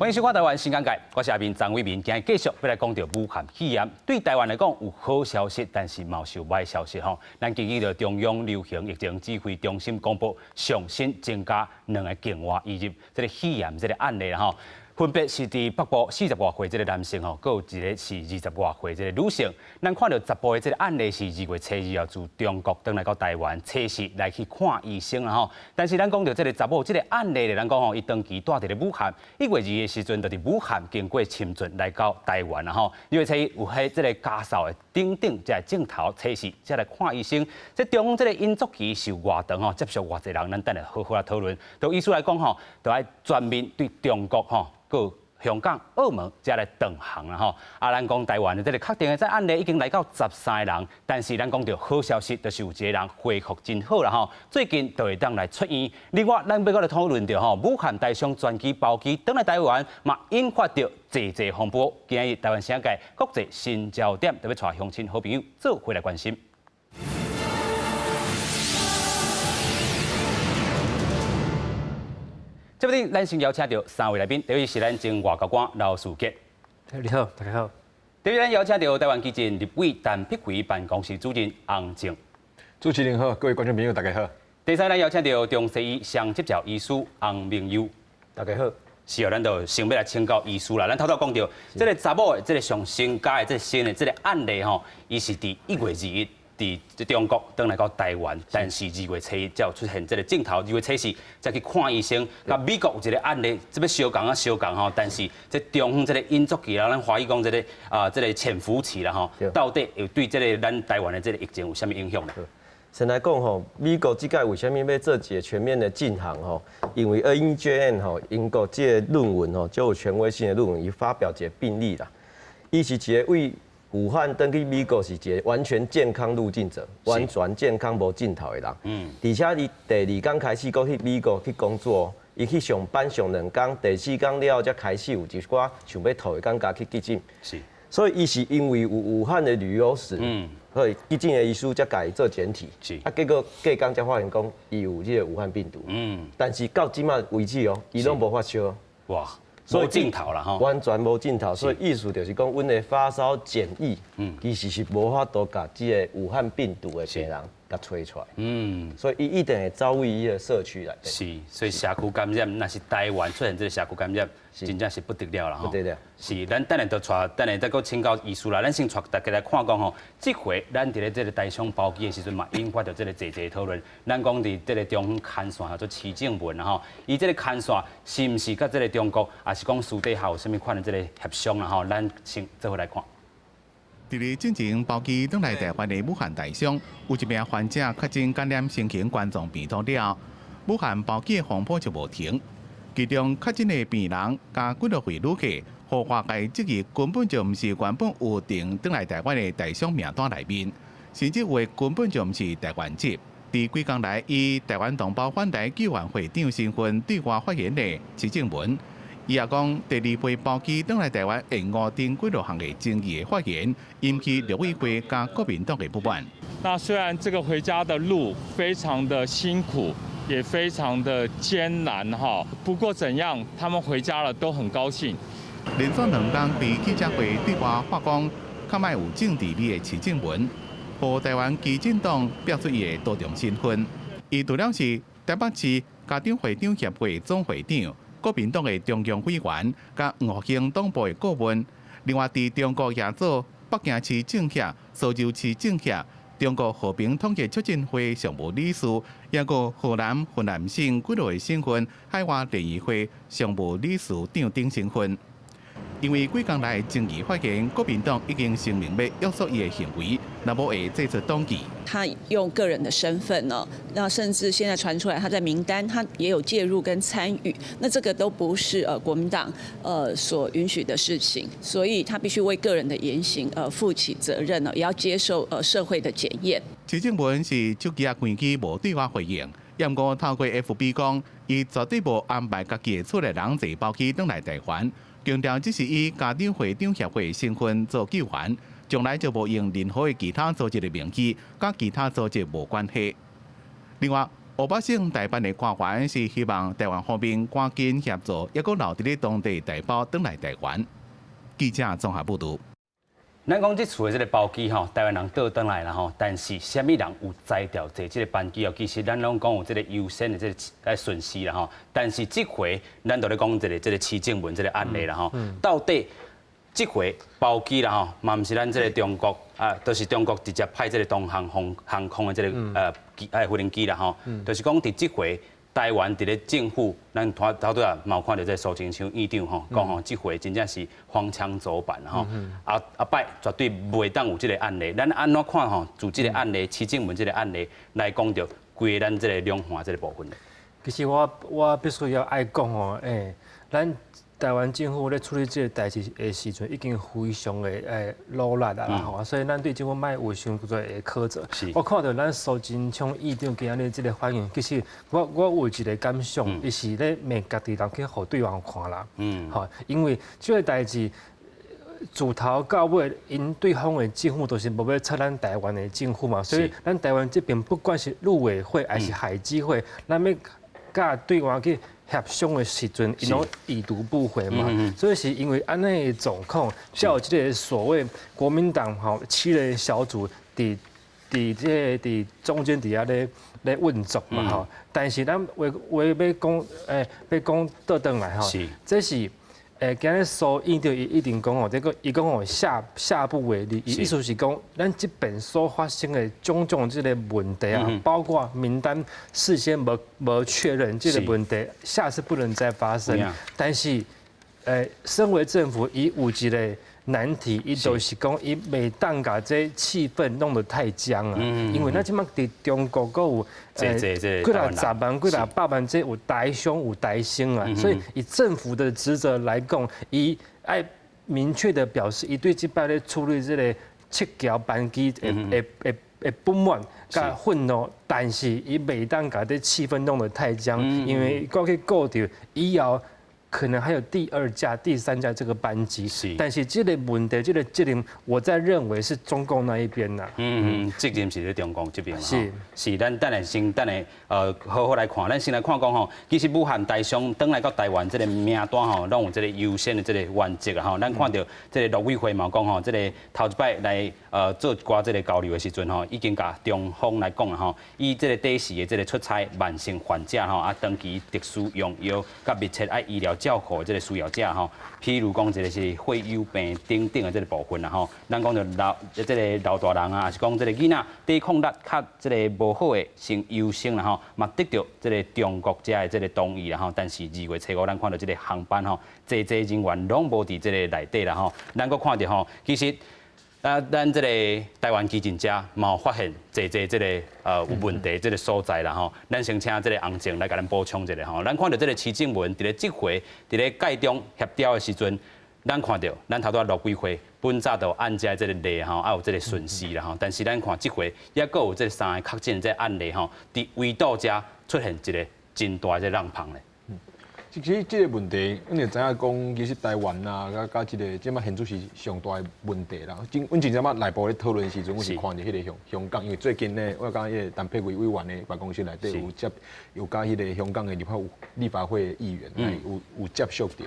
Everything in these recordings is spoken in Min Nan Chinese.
歡迎收看台灣新眼界，我是阿明張偉民，今日繼續欲來講著武漢肺炎。對台灣來講有好消息，但是嘛有壞消息吼。咱根據著中央流行疫情指揮中心公布，上新增加兩个境外移入這个肺炎這个案例吼。分別是佇北部40外歲這个男性吼，閣有一个是20外歲這个女性。咱看著十部的這个案例是2月初二自中國轉來到台灣，初四來去看醫生啦吼。但是咱講著這个查某這个案例咧，咱講吼，伊長期蹛佇咧武漢，1月2的時陣就佇武漢經過深圳來到台灣啦吼。2月初一有彼這个咳嗽的等等這个症頭，初四才來看醫生。這中這个間隔期是偌長吼，接觸偌濟人，咱等下好好來討論。就醫師來講吼，就愛全面對中國吼，閣香港、澳門才來斷航啦吼。啊，咱講台灣的這个確定的這案例已經來到13個人，但是咱講著好消息，就是有一個人恢復真好啦吼。最近就會當來出院。另外，咱欲閣來討論著吼，武漢台商專機包機轉來台灣，嘛引發著濟濟風波。今日台灣新眼界國際新焦點，特別帶鄉親好朋友做伙來關心。這邊咱先邀請著三位來賓，第一位是咱前外交官劉士杰。你好，大家好。第二，咱邀請著台灣基進立委陳碧葵辦公室主任洪正。主持人好，各位觀眾朋友大家好。第三，咱邀請著中西醫雙執照醫師洪明佑。大家好。是哦，咱就先欲來請教醫師啦。咱頭拄講著，這个查某的這个上新加的這个新的這个案例吼，伊是佇1月21佇中國轉來到台灣，但是2月初一才有出現這个症頭，2月初四才去看醫生。佮美國有一个案例，這欲相仝啊相仝吼，但是這中間這个間隔期啦，咱華語講這个啊這个潛伏期啦吼，到底有對這个咱台灣的這个疫情有啥物影響呢？先來講吼，美國這擺為啥物欲做一个全面的禁航吼？因為 NEJM 吼，英國這个論文吼，就有權威性的論文，伊發表一个病例啦。伊是一个對武漢轉去美國是一个完全健康入境者，完全健康無症頭的人。而且伊第二工開始閣去美國去工作，伊去上班上兩工，第四工了後才開始有一寡想欲吐的感覺去急診。所以伊是因為有武漢的旅遊史，所以急診的醫師才共伊做檢體。啊，結果隔工才發現講伊有這个武漢病毒。但是到這馬為止哦，伊攏無發燒。哇！無症頭啦吼，完全無症頭，所以意思就是講，阮的發燒檢疫，其實是無法度共這个武漢病毒的病人共揣出來。所以伊一定會走入伊的社區內。是，所以社區感染，若是台灣出現這个社區感染，真正是不得了啦吼。不得了。是，咱等下就帶，等下再閣請教醫師啦。咱先帶大家來看講吼，這回咱佇咧這个台商包機的時陣嘛，引發著這个濟濟討論。咱講佇這个中牽線叫做徐正文啦吼，伊這个牽線是毋是佮這个中國，抑是講私底下有啥物款的這个協商啦吼？咱先做伙來看。佇咧進前包機轉來台灣的武漢台商，有一名患者確診感染新型冠狀病毒了，武漢包機的風波就無停。其中確診的病人佮幾落位旅客，予外界質疑根本就毋是原本預定轉來台灣的台商名單內面，甚至有的根本就毋是台灣籍。佇幾工來以台灣同胞返台救援會長身份對外發言的徐正文，伊也講第二批包機轉來台灣延誤等幾落項的爭議的發言，引起陸委會佮國民黨的不滿。那雖然這個回家的路非常的辛苦，也非常的艱難哈，不過怎樣，他們回家了都很高興。連續兩工佇記者會對外發講，較莫有政治味的徐正文，予台灣基進黨表出伊的多重身份。伊除了是台北市家長會長協會總會長、國民黨的中央委員、佮黃復興黨部的顧問，另外佇中國也做北京市政協、蘇州市政協、中國和平統一促進會常務理事，抑閣河南、雲南省幾落個省份海外聯誼會常務理事長等身份。因為幾工來爭議發言，國民黨已經聲明欲約束伊的行為，若無會祭出黨紀。他用個人的身份呢，那甚至現在傳出來他在名單，他也有介入跟參與，那這個都不是國民黨所允許的事情，所以他必須為個人的言行負起責任呢，也要接受社會的檢驗。徐正文是手機仔關機無對外回應，毋過透過 FB 講，伊絕對無安排家己的厝內人坐包機轉來台灣。強調只是以家長會長協會身份做救援，從來就無用任何的其他組織的名義，佮其他組織無關係。另外，湖北省台辦的官員是希望台灣方面趕緊協助，猶閣留佇咧當地台胞轉來台灣。記者綜合報導。咱講這次的這个包機吼，台灣人倒轉來啦吼，但是啥物人有才調坐這个班機哦？其實咱攏講有這个優先的這个順序啦吼。但是這回咱就咧講這个徐正文這个案例啦吼，到底這回包機啦吼，嘛毋是咱這个中國啊，都是中國直接派這个東航航空的這个機飛行機啦吼，就是講佇這回。台灣佇咧政府，咱頭拄仔嘛有看著這个蘇貞昌院長吼，講吼，這回真正是荒腔走板吼，後後擺絕對袂當有這个案例。咱按怎看吼？自這个案例，徐正文這个案例來講著規个咱這个兩岸這个部分。其實我必須要愛講吼，咱台灣政府咧處理這个代誌的時陣，已經非常的努力啊啦吼，所以咱對政府莫有傷濟的苛責。我看著咱蘇貞昌院長今日這个反應，其實我有一个感想，伊是咧罵家己人去予對方看啦。吼，因為這个代誌自頭到尾，𪜶對方的政府都是無欲採咱台灣的政府嘛，所以咱台灣這邊不管是陸委會還是海基會，咱欲佮對方去協商的時陣，𪜶攏已讀不回嘛，所以是因為按呢的狀況，才有這个所謂國民黨吼七人小組佇這个佇中間佇遐咧運作嘛吼。但是咱話話欲講，欲講倒轉來吼，這是今日蘇院長伊一定講吼，這个伊講吼下下不為例，伊意思是講，咱這邊所發生的種種這个問題啊，包括名單事先無確認這个問題，下次不能再發生。但是，身為政府，伊有一个難題，伊就是講，伊袂當共這氣氛弄得太僵啊。因為咱這擺佇中國閣有幾若十萬、幾若百萬，這有台商有台生啊。所以以政府的職責來講，伊愛明確的表示，伊對這擺咧處理這个撤僑班機會不滿、佮憤怒，但是伊袂當共這氣氛弄得太僵，因為閣去顧著以後，可能還有第二架、第三架這個班機，但是這個問題、這個責任，我在認為是中共那一邊啦。嗯嗯，責任是佇中共這邊嘛。是，是，咱等下先等下，好好來看，咱先來看講吼，其實武漢台商轉來到台灣這个名單吼，攏有這个優先的這个原則啊吼。咱看著這个陸委會嘛講吼，這个頭一擺來做一寡這个交流的時陣吼，已經共中方來講啦吼，以這个短時的這个出差慢性患者吼，啊長期特殊用藥佮密切愛醫療照顧的這个需要者吼，譬如講一个是血友病等等的這个部分啦吼，咱講著老這个老大人啊，抑是講這个囡仔抵抗力較這个無好的，先優先啦吼，嘛得著這个中國遮的這个同意啦吼。但是2月初5，咱看著這个航班吼，濟濟人員攏無佇這个內底啦吼。咱閣看著吼，其實啊，咱這个台灣基進者嘛有發現濟濟這个有問題這个所在啦吼。咱先請這个洪靜來共咱補充一下吼。咱看著這个徐正文佇咧這回佇咧蓋中協調的時陣，咱看著咱頭拄仔陸委會本早就按這這个例吼，啊有這个順序啦吼。但是咱看這回猶閣有這三个確診這个案例吼，佇圍堵遮出現一个真大的這個浪咧。其實這个問題，阮就知影講，其實台灣啊，佮這个這擺現在是上大的問題啦。阮前陣仔內部咧討論時陣，阮是看著彼个香港，因為最近呢，我感覺彼個陳柏惟委員的辦公室內底有接，有佮彼个香港的立法會議員有接觸著。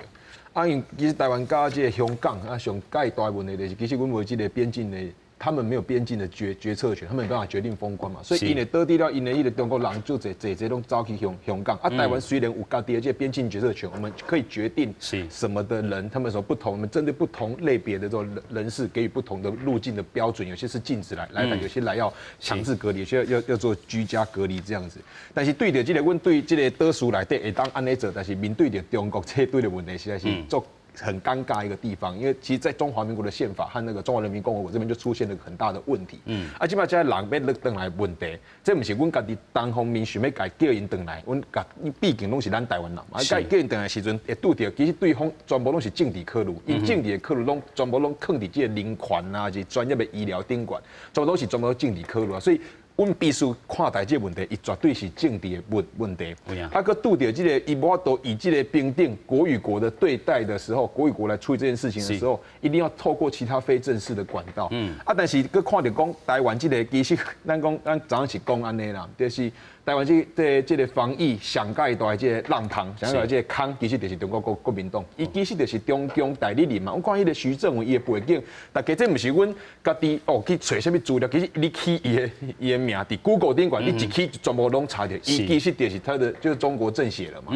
啊，因為其實台灣佮這个香港啊，上蓋大的問題就是，其實阮無這个邊境的。他們沒有邊境的決策權，他們沒辦法決定封關嘛，所以𪜶會倒佇了𪜶的彼个中國人就濟濟濟攏走去香港。啊，台灣雖然有家己的這個邊境決策權，我們可以決定什麼的人，他們說不同，我們針對不同類別的這種人士給予不同的入境的標準，有些是禁止來台，有些來要強制隔離，有些要做居家隔離這樣子。但是對著這個，阮對這個島嶼內底會當按呢做，但是面對著中國這對的問題，實在是足很尷尬一個地方，因為其實，在中華民國的憲法和那個中華人民共和國這邊就出現了很大的問題。啊，這擺這人欲落轉來問題，這毋是阮家己單方面想欲共叫𪜶轉來，阮家畢竟攏是咱台灣人嘛。啊，叫𪜶轉來時陣會拄著，其實對方全部攏是政治考慮，𪜶政治的考慮攏全部攏囥佇這個人權啊，是專業的醫療頂懸，全部攏是全部政治考慮啊，所以。阮必須看待這個問題，伊絕對是政治的問題。啊，閣拄著這个，伊無法度以這個平等國與國的對待的時候，國與國來處理這件事情的時候，一定要透過其他非正式的管道。啊，但是閣看著講台灣這个，其實咱講咱昨昏是講按呢啦，就是台灣這個防疫上蓋大的這个浪頭，上蓋大這个空，其實就是中國國民黨，伊其實就是中共代理人嘛。我看彼个徐正文伊的背景，大家這毋是阮家己哦去揣啥物資料，其實你去伊的名佇 Google 頂懸，你一去全部攏查著，伊其實就是他的就是中國政協了嘛。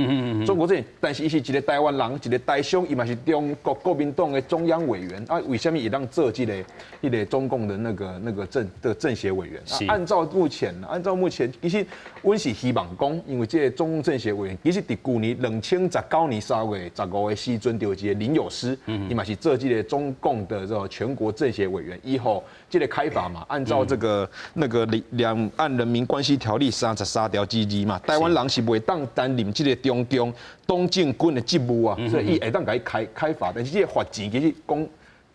中國政協，但是伊是一个台灣人，一个台商，伊嘛是中國國民黨的中央委員啊。為啥物會當做這个彼个中共的那個政協委員？按照目前，其實阮是希望講，因為這个中共政協委員，其實佇舊年2019年3月15的時陣，就有一个林友詩，伊嘛是做這个中共的這個全國政協委員，以後這个開罰嘛，按照這個那個兩岸人民關係條例33條之2嘛，台灣人是袂當擔任這个中共黨政軍的職務啊，所以伊會當共伊開罰，但是這个罰錢其實講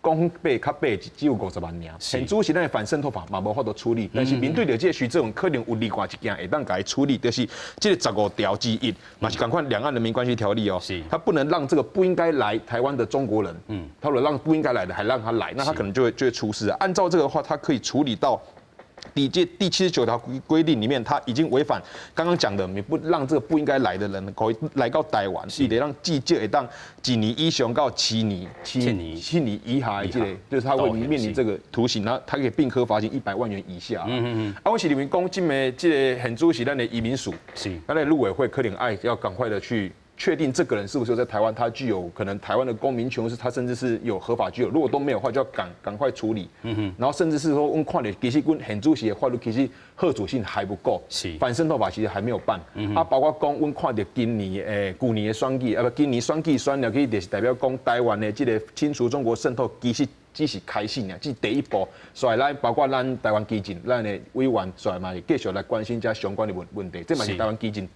講白較白，只有50萬爾。現主是咱的反滲透法嘛，無法度處理。但是面對著這个徐正文，可能有另外一件會當共伊處理，就是這个15條之1，嘛是仝款兩岸人民關係條例哦。他不能讓這個不應該來台灣的中國人，他如果讓不應該來的還讓他來，那他可能就會出事。按照這個的話，他可以處理到。第79條規定裡面，他已經違反剛剛講的，你不讓這個不應該來的人可以來到台灣，是得讓至少會當一年以上到七年、7年以下的這個，就是他會面臨這個徒刑，然後他可以併科罰金100萬元以下。啊，我是認為講，這個這个現主是咱的移民署，咱的陸委會可能愛要趕快的去確定這個人是不是在台灣，他具有可能台灣的公民權，或是他甚至是有合法居留。如果都沒有的話，就要趕快處理。然後甚至是說，阮看著其實阮現主席的法律其實嚇阻性還不夠。反滲透法其實還沒有辦。啊，包括講，阮看著今年誒，舊年的選舉，啊不，今年選舉選了，去就是代表講台灣的這个清除中國滲透，其實只是開始爾，只是第一步。所以咱包括咱台灣基進，咱的委員，所以嘛會繼續來關心這相關的問題。這嘛是台灣基進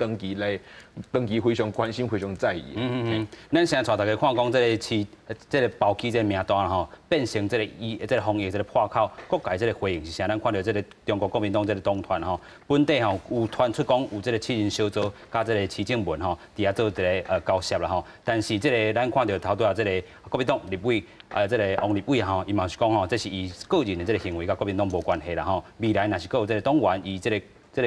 長期非常關心、非常在意。嗯嗯，咱現在帶大家看講這个市，這个包機這个名單吼，變成這个醫這个防疫這个破口，各界這个回應是啥？咱看著這个中國國民黨這个黨團吼，本底吼有傳出講有這个七人小組佮這个徐正文吼，佇遐做一个交涉啦吼。但是這个咱看著頭拄仔這个國民黨立委這个王立偉吼，伊嘛是講吼，這是伊個人的這个行為，佮國民黨無關係啦吼。未來若是閣有這个黨員以這个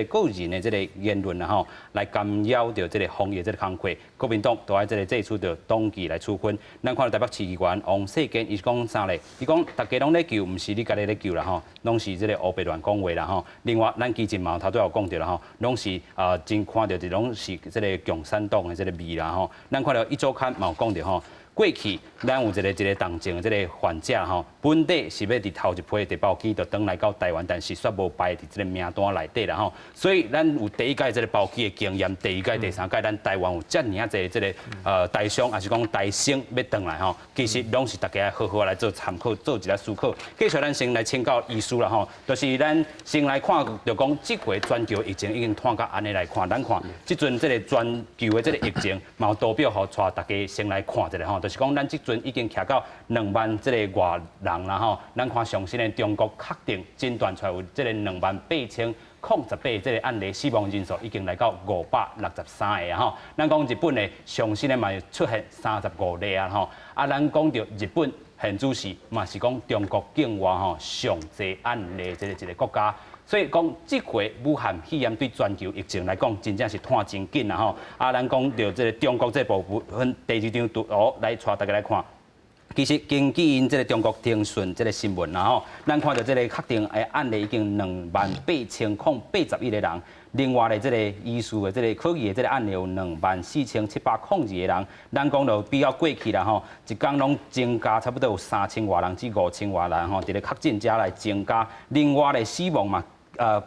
個人的這个言論啦吼，來干擾著這个防疫這个工課，國民黨都愛這个祭出著黨紀來處分。咱看著台北市議員王世堅，伊是講啥咧？伊講大家攏咧救，毋是你家己咧救啦吼，攏是這个烏白亂講話啦吼。另外，咱基進嘛頭拄有講著啦吼，攏是啊真看著這攏是這个共產黨的這个味啦吼。咱看著壹週刊嘛有講著吼。過去咱有一个重症的這个患者吼，本底是欲佇頭一批地包機就轉來到台灣，但是煞無排佇這个名單內底啦吼。所以咱有第一屆這个包機的經驗，第二屆、第三屆，咱台灣有遮爾仔濟這个台商，抑是講台生欲轉來吼，其實攏是大家好好來做參考，做一下思考。繼續咱先來請教醫師啦吼，就是咱先來看，就講這回全球疫情已經拖到按呢來看，咱看這陣這个全球的這个疫情，嘛有圖表予帶大家先來看一下吼。就是講，咱這陣已經徛到2萬這个外人啦吼，咱看上新的中國確定診斷出來有這个28,018這个案例，死亡人數已經來到563个吼。咱講日本的上新的嘛出現35例啊吼。啊，咱講著日本現主時嘛是講中國境外吼上濟案例這个一个國家。所以講，這回武漢肺炎對全球疫情來講，真正是拖真緊啦吼。啊，咱講著這个中國這部分，第二張圖來帶大家來看。其實根據𪜶這个中國騰訊這个新聞啦吼，咱看著這个確定的案例已經28,081個人。另外咧，這个疑似的這个可疑的這个案例有24,702個人。咱講著比較過去啦吼，一工攏增加差不多有3000外人至5000外人吼，佇咧確診者來增加。另外咧，死亡嘛，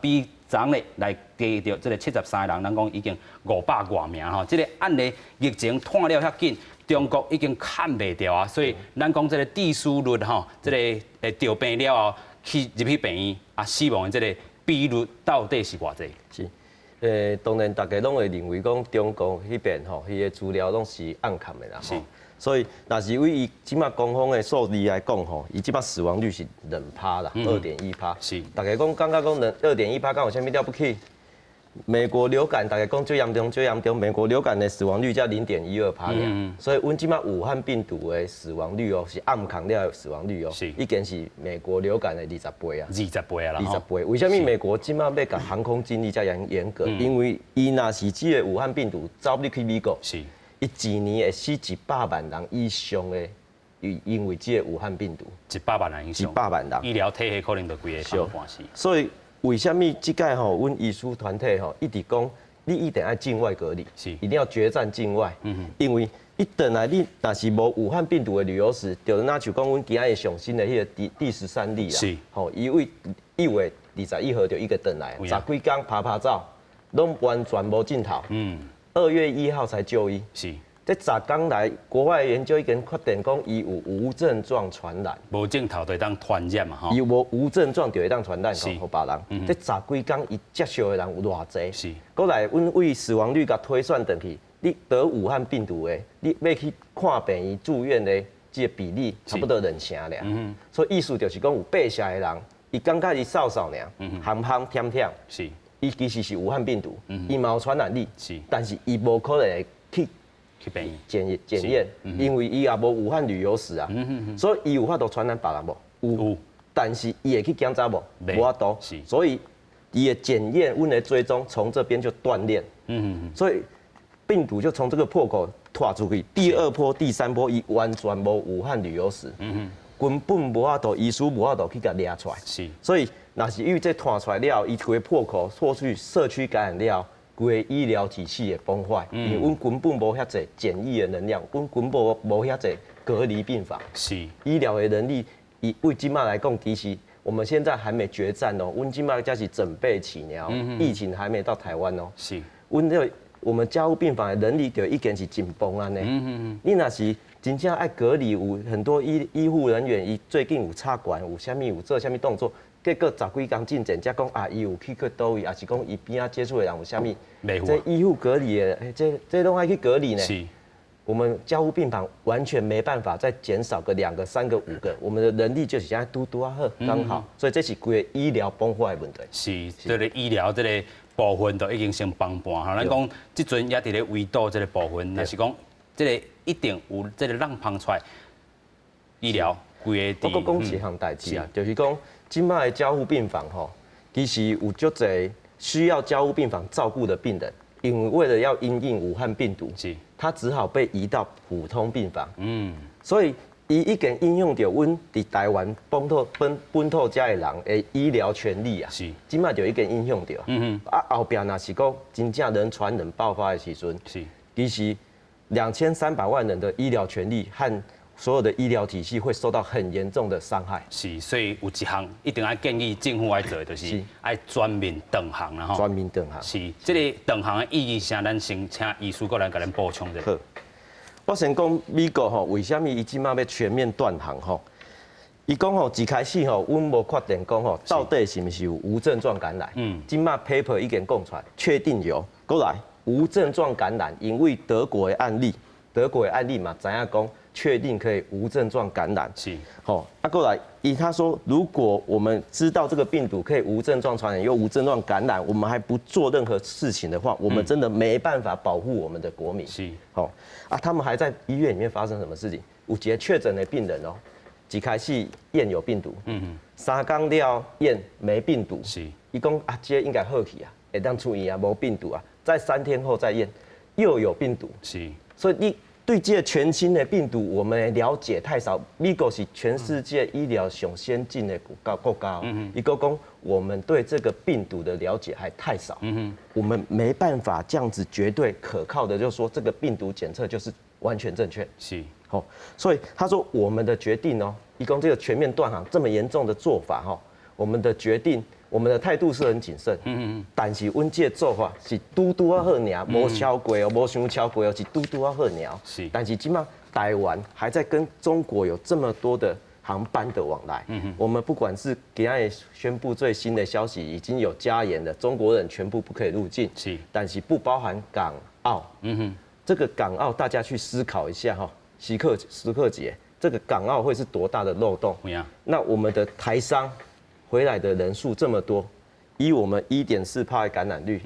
比昨昏來加著這个73個人，咱講已經500外名吼。這个案例疫情拖了遐緊，中國已經崁袂牢啊，所以咱講這个致死率吼，這个會著病了後去入去病院啊死亡的這个比率到底是偌濟？是，當然大家攏會認為講中國彼邊吼，彼个資料攏是暗藏的啦。所以，若是以伊這馬官方的數字來講吼，伊這馬死亡率是2趴啦，2.1趴。大家講感覺講2.1趴，敢有啥物了不起？美國流感大家講最嚴重，最嚴重。美國流感的死亡率才0.12趴爾，所以阮這馬武漢病毒的死亡率哦，是暗藏了的死亡率哦，已經是美國流感的二十倍啊。二十倍啊啦。二十倍。為啥物美國這馬欲共航空禁令遮嚴嚴格？因為伊若是這个武漢病毒走入去美國，伊一年會死100萬人以上的，因為這个武漢病毒。一百萬人以上。一百萬人。醫療體系可能就規个崩盤死。所以。為啥物這擺吼，阮醫師團體吼一直講，你一定愛境外隔離，一定要決戰境外。因為伊轉來你若是無武漢病毒的旅遊史，就若像講阮今仔日上新的彼个第13例啦，吼，伊為1月21號就伊個轉來，十幾工趴趴走，攏完全無症頭。2月1號才就醫。這十工來，國外研究已經確定講，伊有無症狀傳染。無症頭就會當傳染嘛，吼。伊無無症狀就會當傳染予別人。這十幾工伊接觸的人有偌濟？閣來，阮為死亡率共推算轉去，你得武漢病毒的，你欲去看病院住院的這個比例差不多兩成爾。所以意思就是講，有八成的人，伊感覺伊瘦瘦爾，憨憨忝忝。伊其實是武漢病毒，伊嘛有傳染力。但是伊無可能會去去病院檢檢驗，因為伊也無武漢旅遊史啊，所以伊有法度傳染別人無？有，但是伊會去檢查無？無法度。所以伊的檢驗、阮的追蹤，從這邊就斷鏈。所以病毒就從這個破口拖出去。第二波、第三波，伊完全無武漢旅遊史，根本無法度，醫師無法度去共掠出來。所以若是因為這拖出來了，伊規个破口拖出去，社區感染了。規个醫療體系會崩壞，因為阮根本無遐濟檢疫的能量，阮根本無遐濟隔離病房。醫療的能力，以為這馬來講，其實我們現在還沒決戰哦，阮這馬才是準備期爾，疫情還沒到台灣哦。阮這個我們加護病房的人力就已經是緊繃按呢。你若是真正愛隔離，有很多醫護人員，伊最近有插管，有啥物有做啥物動作。結果十幾工進前才講啊，伊有去過佗位，抑是講伊邊仔接觸的人有啥物？這醫護隔離的，這攏愛去隔離呢。我們加護病房完全沒辦法再減少個兩個、三個、五個，我們的人力就是這樣拄拄仔好，剛好。所以這是規個醫療崩壞的問題。是，這个醫療這个部分都已經先崩盤哈。咱講這陣也佇咧圍堵這个部分，若是講這个一定有這个漏芳出來，醫療規个。我閣講一項代誌啊，就是講。這馬的加護病房吼，其實有足濟需要加護病房照顧的病人，因為為了要因應武漢病毒，他只好被移到普通病房。所以伊已經應用著阮佇台灣本土本土遮的人的醫療權利啊。這馬就已經影響著。啊，後壁若是講真正人傳人爆發的時陣，其實2300萬人的醫療權利和所有的醫療體系會受到很嚴重的傷害。是，所以有一項一定愛建議政府愛做的，就是愛全面斷航啦吼。全面斷航。是，這个斷航的意義啥？咱先請醫師閣來共咱補充一下。好，我先講美國吼，為啥物伊這馬欲全面斷航吼？伊講吼，一開始吼，阮無確定講吼，到底是毋是有無症狀感染？這馬 paper 已經講出來，確定有。閣來無症狀感染，因為德國的案例，德國的案例嘛，知影講。確定可以無症狀感染。好，啊，過來，以他說，如果我們知道這個病毒可以無症狀傳染又無症狀感染，我們還不做任何事情的話，我們真的沒辦法保護我們的國民。好，啊，他們還在醫院裡面發生什麼事情？有一個確診的病人哦，一開始驗有病毒，3工了驗沒病毒，伊講啊，這個應該好去啊，會當出院啊，無病毒啊，在3天後再驗，又有病毒。所以你對這個全新的病毒，我們了解太少。美國是全世界醫療上先進的國家，伊閣講我們對這個病毒的了解還太少，我們沒辦法這樣子絕對可靠的，就是說這個病毒檢測就是完全正確。好，所以他說我們的決定哦，伊講這個全面斷航這麼嚴重的做法哈，我們的決定，我們的態度是很謹慎，但是阮這個做法是拄拄仔好爾，無超過哦，無傷超過哦，是拄拄仔好爾。但是這馬台灣還在跟中國有這麼多的航班的往來。我們不管是今仔日宣布最新的消息，已經有加嚴的，中國人全部不可以入境。但是不包含港澳。這個港澳大家去思考一下哈，時刻時刻節，這個港澳會是多大的漏洞？那我們的台商回來的人數這麼多，以我們1.4%的感染率，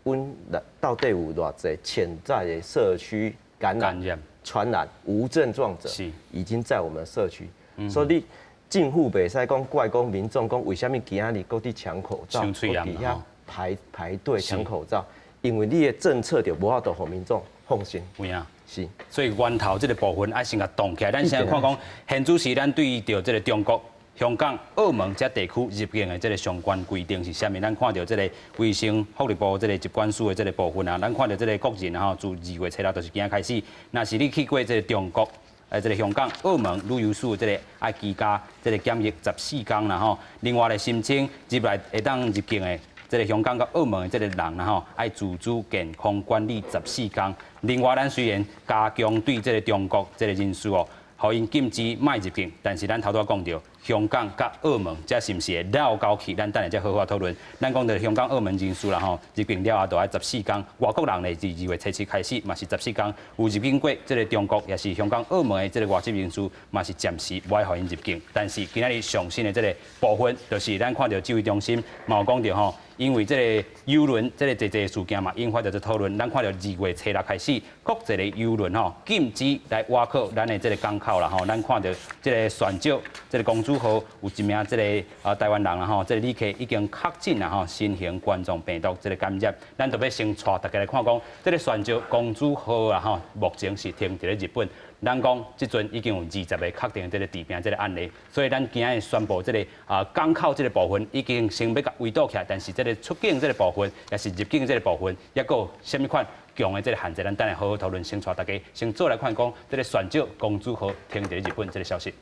阮到底有偌濟潛在的社區感染、傳染無症狀者，已經在我們社區。所以你政府袂使講怪講民眾講為啥物今仔日閣佇搶口罩，閣佇遐排排隊搶口罩，因為你的政策就無法度予民眾放心。有影。是。所以源頭這個部分愛先共擋起來。咱先看講，現主時咱對著這個中國、香港、澳門這地區入境的這個相關規定是啥物？咱看著這個衛生福利部這個疾管署的這個部分啊，咱看著這個國人吼，自2月初六就是今仔開始，若是你去過這個中國、這個香港、澳門旅遊史這個愛居家這個檢疫14天啦吼。另外咧，申請入來會當入境的這個香港佮澳門的這個人啦吼，愛自主健康管理十四天。另外，咱雖然加強對這個中國這個人士哦，予𪜶禁止莫入境，但是咱頭拄仔講著，香港佮澳門這是毋是會繞交去？咱等下再好好討論。咱講著香港、澳門人士啦吼，入境了後就愛十四天。外國人咧，自2月初七開始嘛是十四天。有入境過這個中國，抑是香港、澳門的這個外籍人士，嘛是暫時無愛予𪜶入境。但是今仔日上新的這個部分，就是咱看著指揮中心嘛有講著吼，因為這個郵輪這個濟濟事件嘛，引發著這討論。咱看著2月初六開始，國際的郵輪吼禁止來倚靠咱的這個港口啦吼。咱看著這個璇石這個公主號有一名這個台灣人啦吼，這個旅客已經確診啦吼，新型冠狀病毒這個感染。咱就欲先帶大家來看講，這個璇石公主號啊吼，目前是停佇咧日本。咱講這陣已經有20個確定這個致病這個案例，所以咱今仔日宣布這個港口這個部分已經先欲共圍堵起來，但是這個出境這個部分，抑是入境這個部分，抑閣有啥物款強的這個限制，咱等下好好討論。先帶大家先做來看講，這個璇石公主號停佇日本這個消息。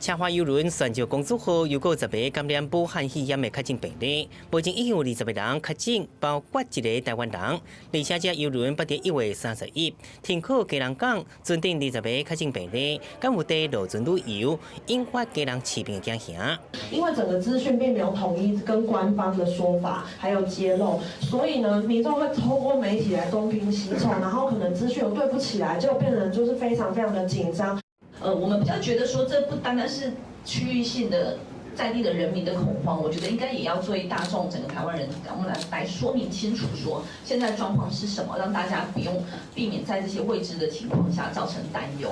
奢華郵輪璇石公主號又閣10個感染武漢肺炎的確診病例，目前已經有20個人確診，包括一個台灣人。而且這郵輪捌佇1月31停靠基隆港，船頂20個確診病例，敢有佇落船旅遊，引發基隆市民驚嚇。因為整個資訊並沒有統一跟官方的說法，還有揭露，所以呢，民眾會透過媒體來東拼西湊，然後可能資訊又對不起來，就變成就是非常非常的緊張。我們比較覺得說，這不單單是區域性的在地的人民的恐慌，我覺得應該也要對大眾整個台灣人，我們來說明清楚，說現在狀況是什麼，讓大家不用避免在這些未知的情況下造成擔憂。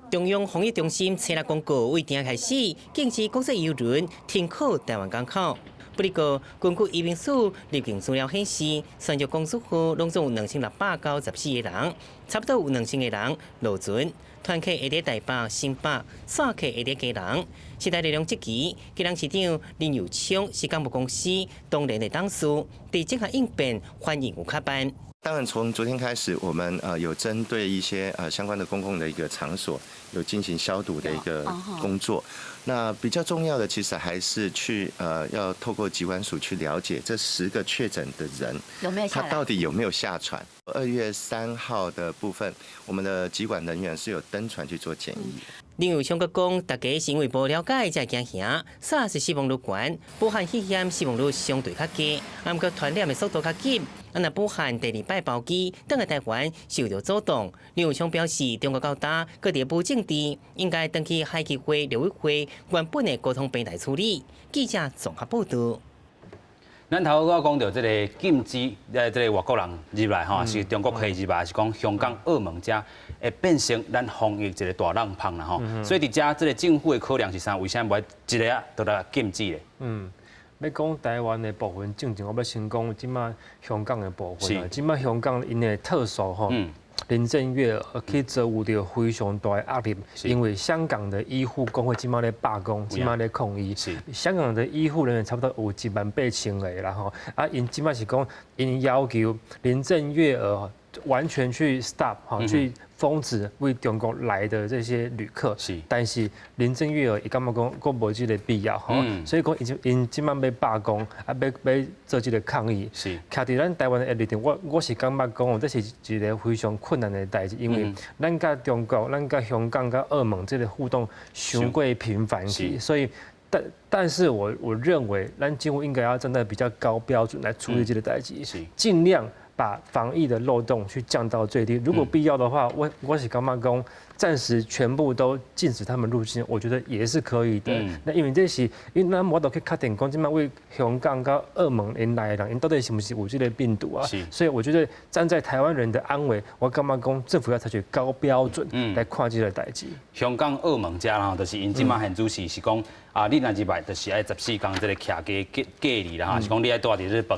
中央防疫中心初六公告，對今開始禁止國際郵輪停靠台灣港口。不過，根據移民署入境資料顯示，璇石公主號攏總有2694個人，差不多有2000個人落船。團客會佇台北、新北，散客會佇基隆。時代力量這期，基隆市長林右昌是港務公司東聯的董事，佇這項應變反應有較慢。當然，從昨天開始，我們有針對一些相關的公共的一個場所，有進行消毒的一個工作。那比較重要的，其實還是去要透過疾管署去了解這10個確診的人，有沒有他到底有沒有下船？2月3號的部分，我們的疾管人員是有登船去做檢疫。林右昌閣講，大家是因為無了解才驚嚇，SARS 死亡率懸，武漢肺炎死亡率相對較低，啊，毋過傳染的速度較急。啊，若武漢第二擺包機，轉來台灣受著阻擋。林右昌表示，中國到今閣佇無政治，應該轉去海基會、陸委會原本的溝通平台處理。記者綜合報道。咱頭拄仔講著這個禁止這個外國人入來吼，是中國客入來，是講香港、澳門遮會變成咱防疫一個大漏縫啦吼。所以佇遮這個政府的考量是啥？為啥無愛一下仔就來禁止咧？欲講台灣的部分，進前我欲先講這馬香港的部分啊。這馬香港𪜶的特首吼，林鄭月娥去遭遇著非常大的壓力，因為香港的醫護工會這馬咧罷工，這馬咧抗議。香港的醫護人員差不多有1萬8千個啦吼，啊，𪜶這馬是講，𪜶要求林鄭月娥完全去 stop 哈，去封止為中國來的這些旅客。但是林鄭月娥伊感覺講，閣無這個必要吼，所以講𪜶這擺欲罷工，啊，欲做這個抗議。徛佇咱台灣的立場，我是感覺講，這是一個非常困難的代誌，因為咱佮中國、咱佮香港、佮澳門這個互動傷過頻繁去，所以但是我認為，咱政府應該要站在比較高標準來處理這個代誌，盡量把防疫的漏洞去降到最低。如果必要的話，我是感覺講，暫時全部都禁止他們入境，我覺得也是可以的。那因為這是，因為咱無法度去確定講，這擺為香港佮澳門𪜶來的人，𪜶到底是毋是有這個病毒啊？所以我覺得站在台灣人的安危，我感覺講政府要採取高標準來看這個代誌。香港、澳門遮吼，就是𪜶這擺現主是是講。啊，你若入來就是愛14天這個徛家隔離啦吼，是講你愛蹛佇這個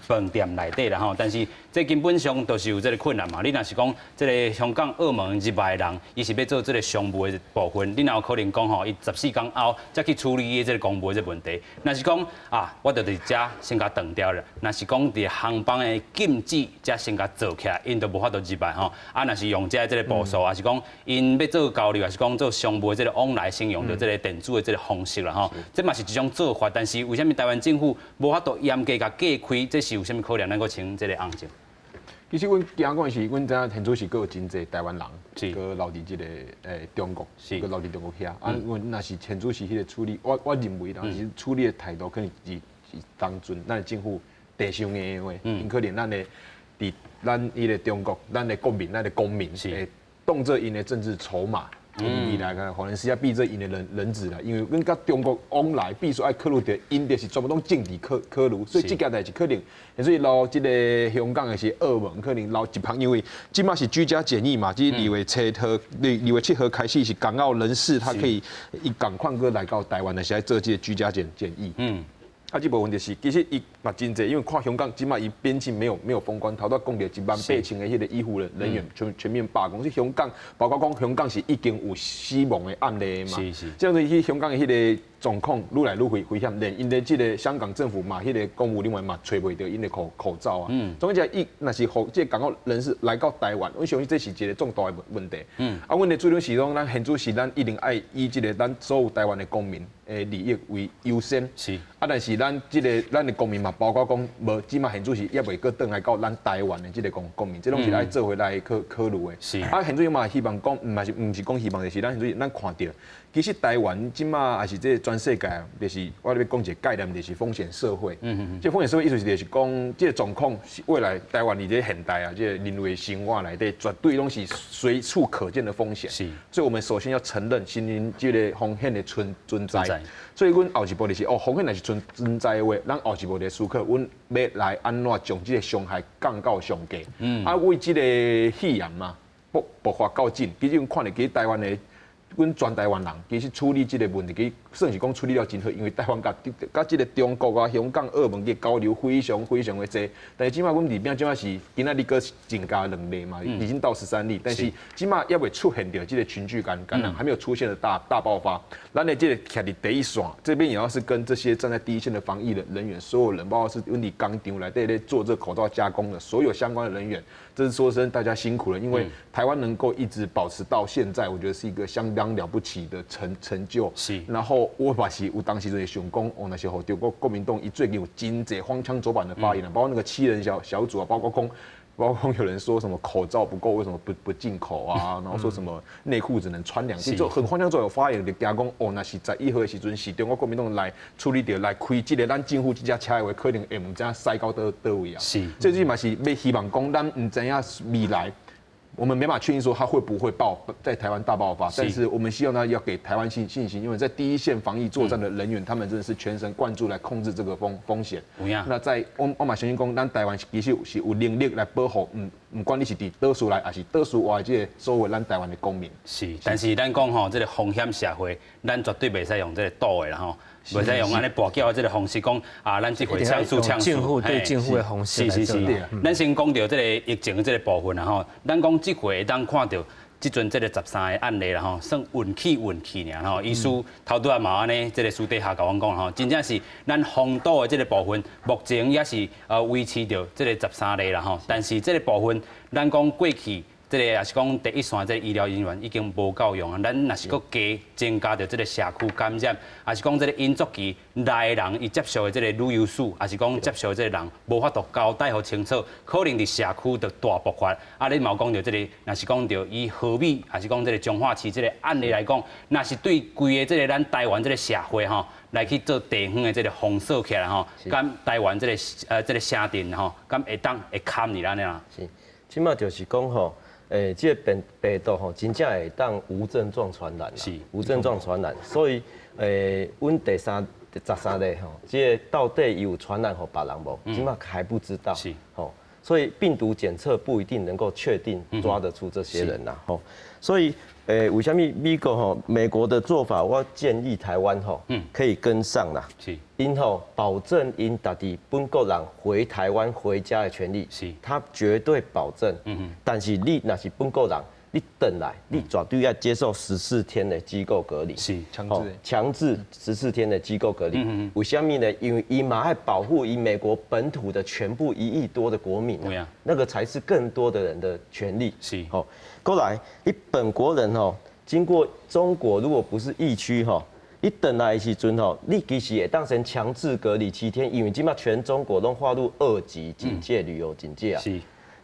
飯店內底啦吼。但是這根本上就是有這個困難嘛。你若是講這個香港、澳門入來的人，伊是欲做這個商務的部分，你若有可能講吼，伊十四天後才去處理伊這個公務的這個問題。若是講啊，我就佇遮先共斷掉了。若是講佇航班的禁止，才先共做起來，𪜶就無法度入來吼。啊，若是用遮這個步數，抑是講𪜶欲做交流，抑是講做商務的這個往來，先用著這個電子的這個方式啦吼。這嘛是一種做法，但是為啥物台灣政府無法度嚴格共隔開？這是有啥物可能？咱閣請這個翁總。其實阮驚講是，阮知影現主時閣有真濟台灣人，閣留佇這個中國，閣留佇中國遐。啊，阮若是現主時彼個處理，我認為啦，是處理的態度可能是當陣咱的政府地傷硬的話，𪜶可能咱的佇咱彼個中國，咱的國民，咱的公民，會當做𪜶的政治籌碼。未來可能是欲變做𪜶的人質啦，因為阮佮中國往來必須愛考慮著，𪜶就是全部攏政治考慮，所以這件代誌可能，所以留這個香港抑是澳門，可能留一旁，因為這擺是居家檢疫嘛，這2月7號開始是港澳人士，他可以伊仝款閣來到台灣的時愛做這個居家檢疫。啊，這部分就是，其實伊嘛真濟，因為看香港這擺伊邊境沒有封關，頭拄講著1萬8千個彼個醫護人員全面罷工，所以香港包括講香港是已經有死亡的案例嘛。這樣子去香港的彼個狀況愈來愈危險，連𪜶的這個香港政府嘛，彼個公務人員嘛揣袂著𪜶的口罩啊。總之，伊若是予這個港澳人士來到台灣，我相信這是一個重大的問題。啊，阮的主張是講，咱現主時咱一定愛以這個咱所有台灣的公民的利益為優先。啊，但是咱這個咱的公民嘛，包括講無，這擺現主時猶未閣轉來到咱台灣的這個公民，這攏是愛做伙來考慮的。啊，現主嘛希望講，毋嘛是毋是講希望，就是咱現主咱看著，其實台灣這擺抑是這個全世界，就是我咧欲講一個概念，就是風險社會。這風險社會意思是就是講，這個狀況是未來台灣佇這個現代啊，這個人類生活內底，絕對攏是隨處可見的風險。所以我們首先要承認，承認這個風險的存在。所以阮後一步就是，哦，風險若是存在的話，咱後一步就思考，阮欲來按怎將這個傷害降到上低。啊，為這個肺炎嘛，爆發到盡，其實阮看著其實台灣的。阮全台灣人其實處理這個問題，其實算是講處理了真好，因為台灣佮這個中國啊、香港、澳門嘅交流非常非常的濟。但是這擺阮佇邊這擺是今仔日閣增加兩例嘛，已經到13例，但是這擺猶未出現著這個群聚感染，還沒有出現的大爆發。咱的這個徛佇第一線，這邊也要是跟這些站在第一線的防疫的人員，所有人，包括是阮佇工廠內底咧做這口罩加工的所有相關的人員，這是說聲大家辛苦了，因為台灣能夠一直保持到現在，我覺得是一個相當了不起的成就。然後我嘛是有當時就想講，哦，若是予中國國民黨伊最近有真濟荒腔走板的發言啊，包括那個七人小組啊，包括有人說什麼口罩不夠，為什麼不進口啊？然後說什麼內褲只能穿2件，就很荒腔走板發言，就驚講哦，若是11號的時陣，是中國國民黨來處理著來開這個咱政府這隻車的話，可能會毋知影駛到佗位啊。這這嘛是欲希望講，咱毋知影未來。我們沒辦法確定說它會不會爆在台灣大爆發，但是我們希望呢要給台灣信心，因為在第一線防疫作戰的人員，他們真的是全神貫注來控制這個風險。那在我嘛相信講，咱台灣其實是有能力來保護，毋管你是佇島嶼內，抑是島嶼外這個所有咱台灣的公民。是，但是咱講吼，這個風險社會，咱絕對袂使用這個賭的啦吼。袂使用按呢跋筊的這個方式講啊，咱這回搶輸搶輸。政府對政府的方式。是是是。咱先講著這個疫情的這個部分啦吼，咱講這回會當看著。這陣這個十三个案例啦吼，算運氣運氣爾吼。醫師頭拄仔嘛按呢，這個私底下共阮講吼，真正是咱封島的這個部分，目前也是維持著這個十三例啦吼。但是這個部分，咱講過去這個也是講第一線這個醫療人員已經無夠用啊。咱若是閣加增加著這個社區感染，抑是講這個引足期來的人伊接觸的這個旅遊史，抑是講接觸的這個人無法度交代予清楚，可能佇社區就大爆發。啊，你嘛有講著這個，若是講著以和美，抑是講這個彰化市這個案例來講，若是對規個這個咱台灣這個社會吼，來去做地方的這個封鎖起來吼，敢台灣這個城鎮吼，敢會當會堪你按呢啦？是，這馬就是講吼。這個病毒吼，真正會當無症狀傳染啦，無症狀傳染，所以阮第三13例吼，這個到底有傳染予別人無？這馬還不知道。吼，所以病毒檢測不一定能夠確定抓得出這些人啦，吼。所以為啥物美國吼，美國的做法，我建議台灣吼，可以跟上啦。𪜶吼保證𪜶家己本國人回台灣回家的權利，他絕對保證。但是你若是本國人，你轉來，你絕對要接受十四天的機構隔離。強制。強制十四天的機構隔離。為啥物呢？因為伊嘛愛保護伊美國本土的全部1億多的國民，那個才是更多的人的權利。好，過來，你本國人吼，經過中國如果不是疫區吼，你轉來的時陣吼，你其實會當先強制隔離7天，因為這馬全中國攏劃入二級警戒旅遊警戒啊。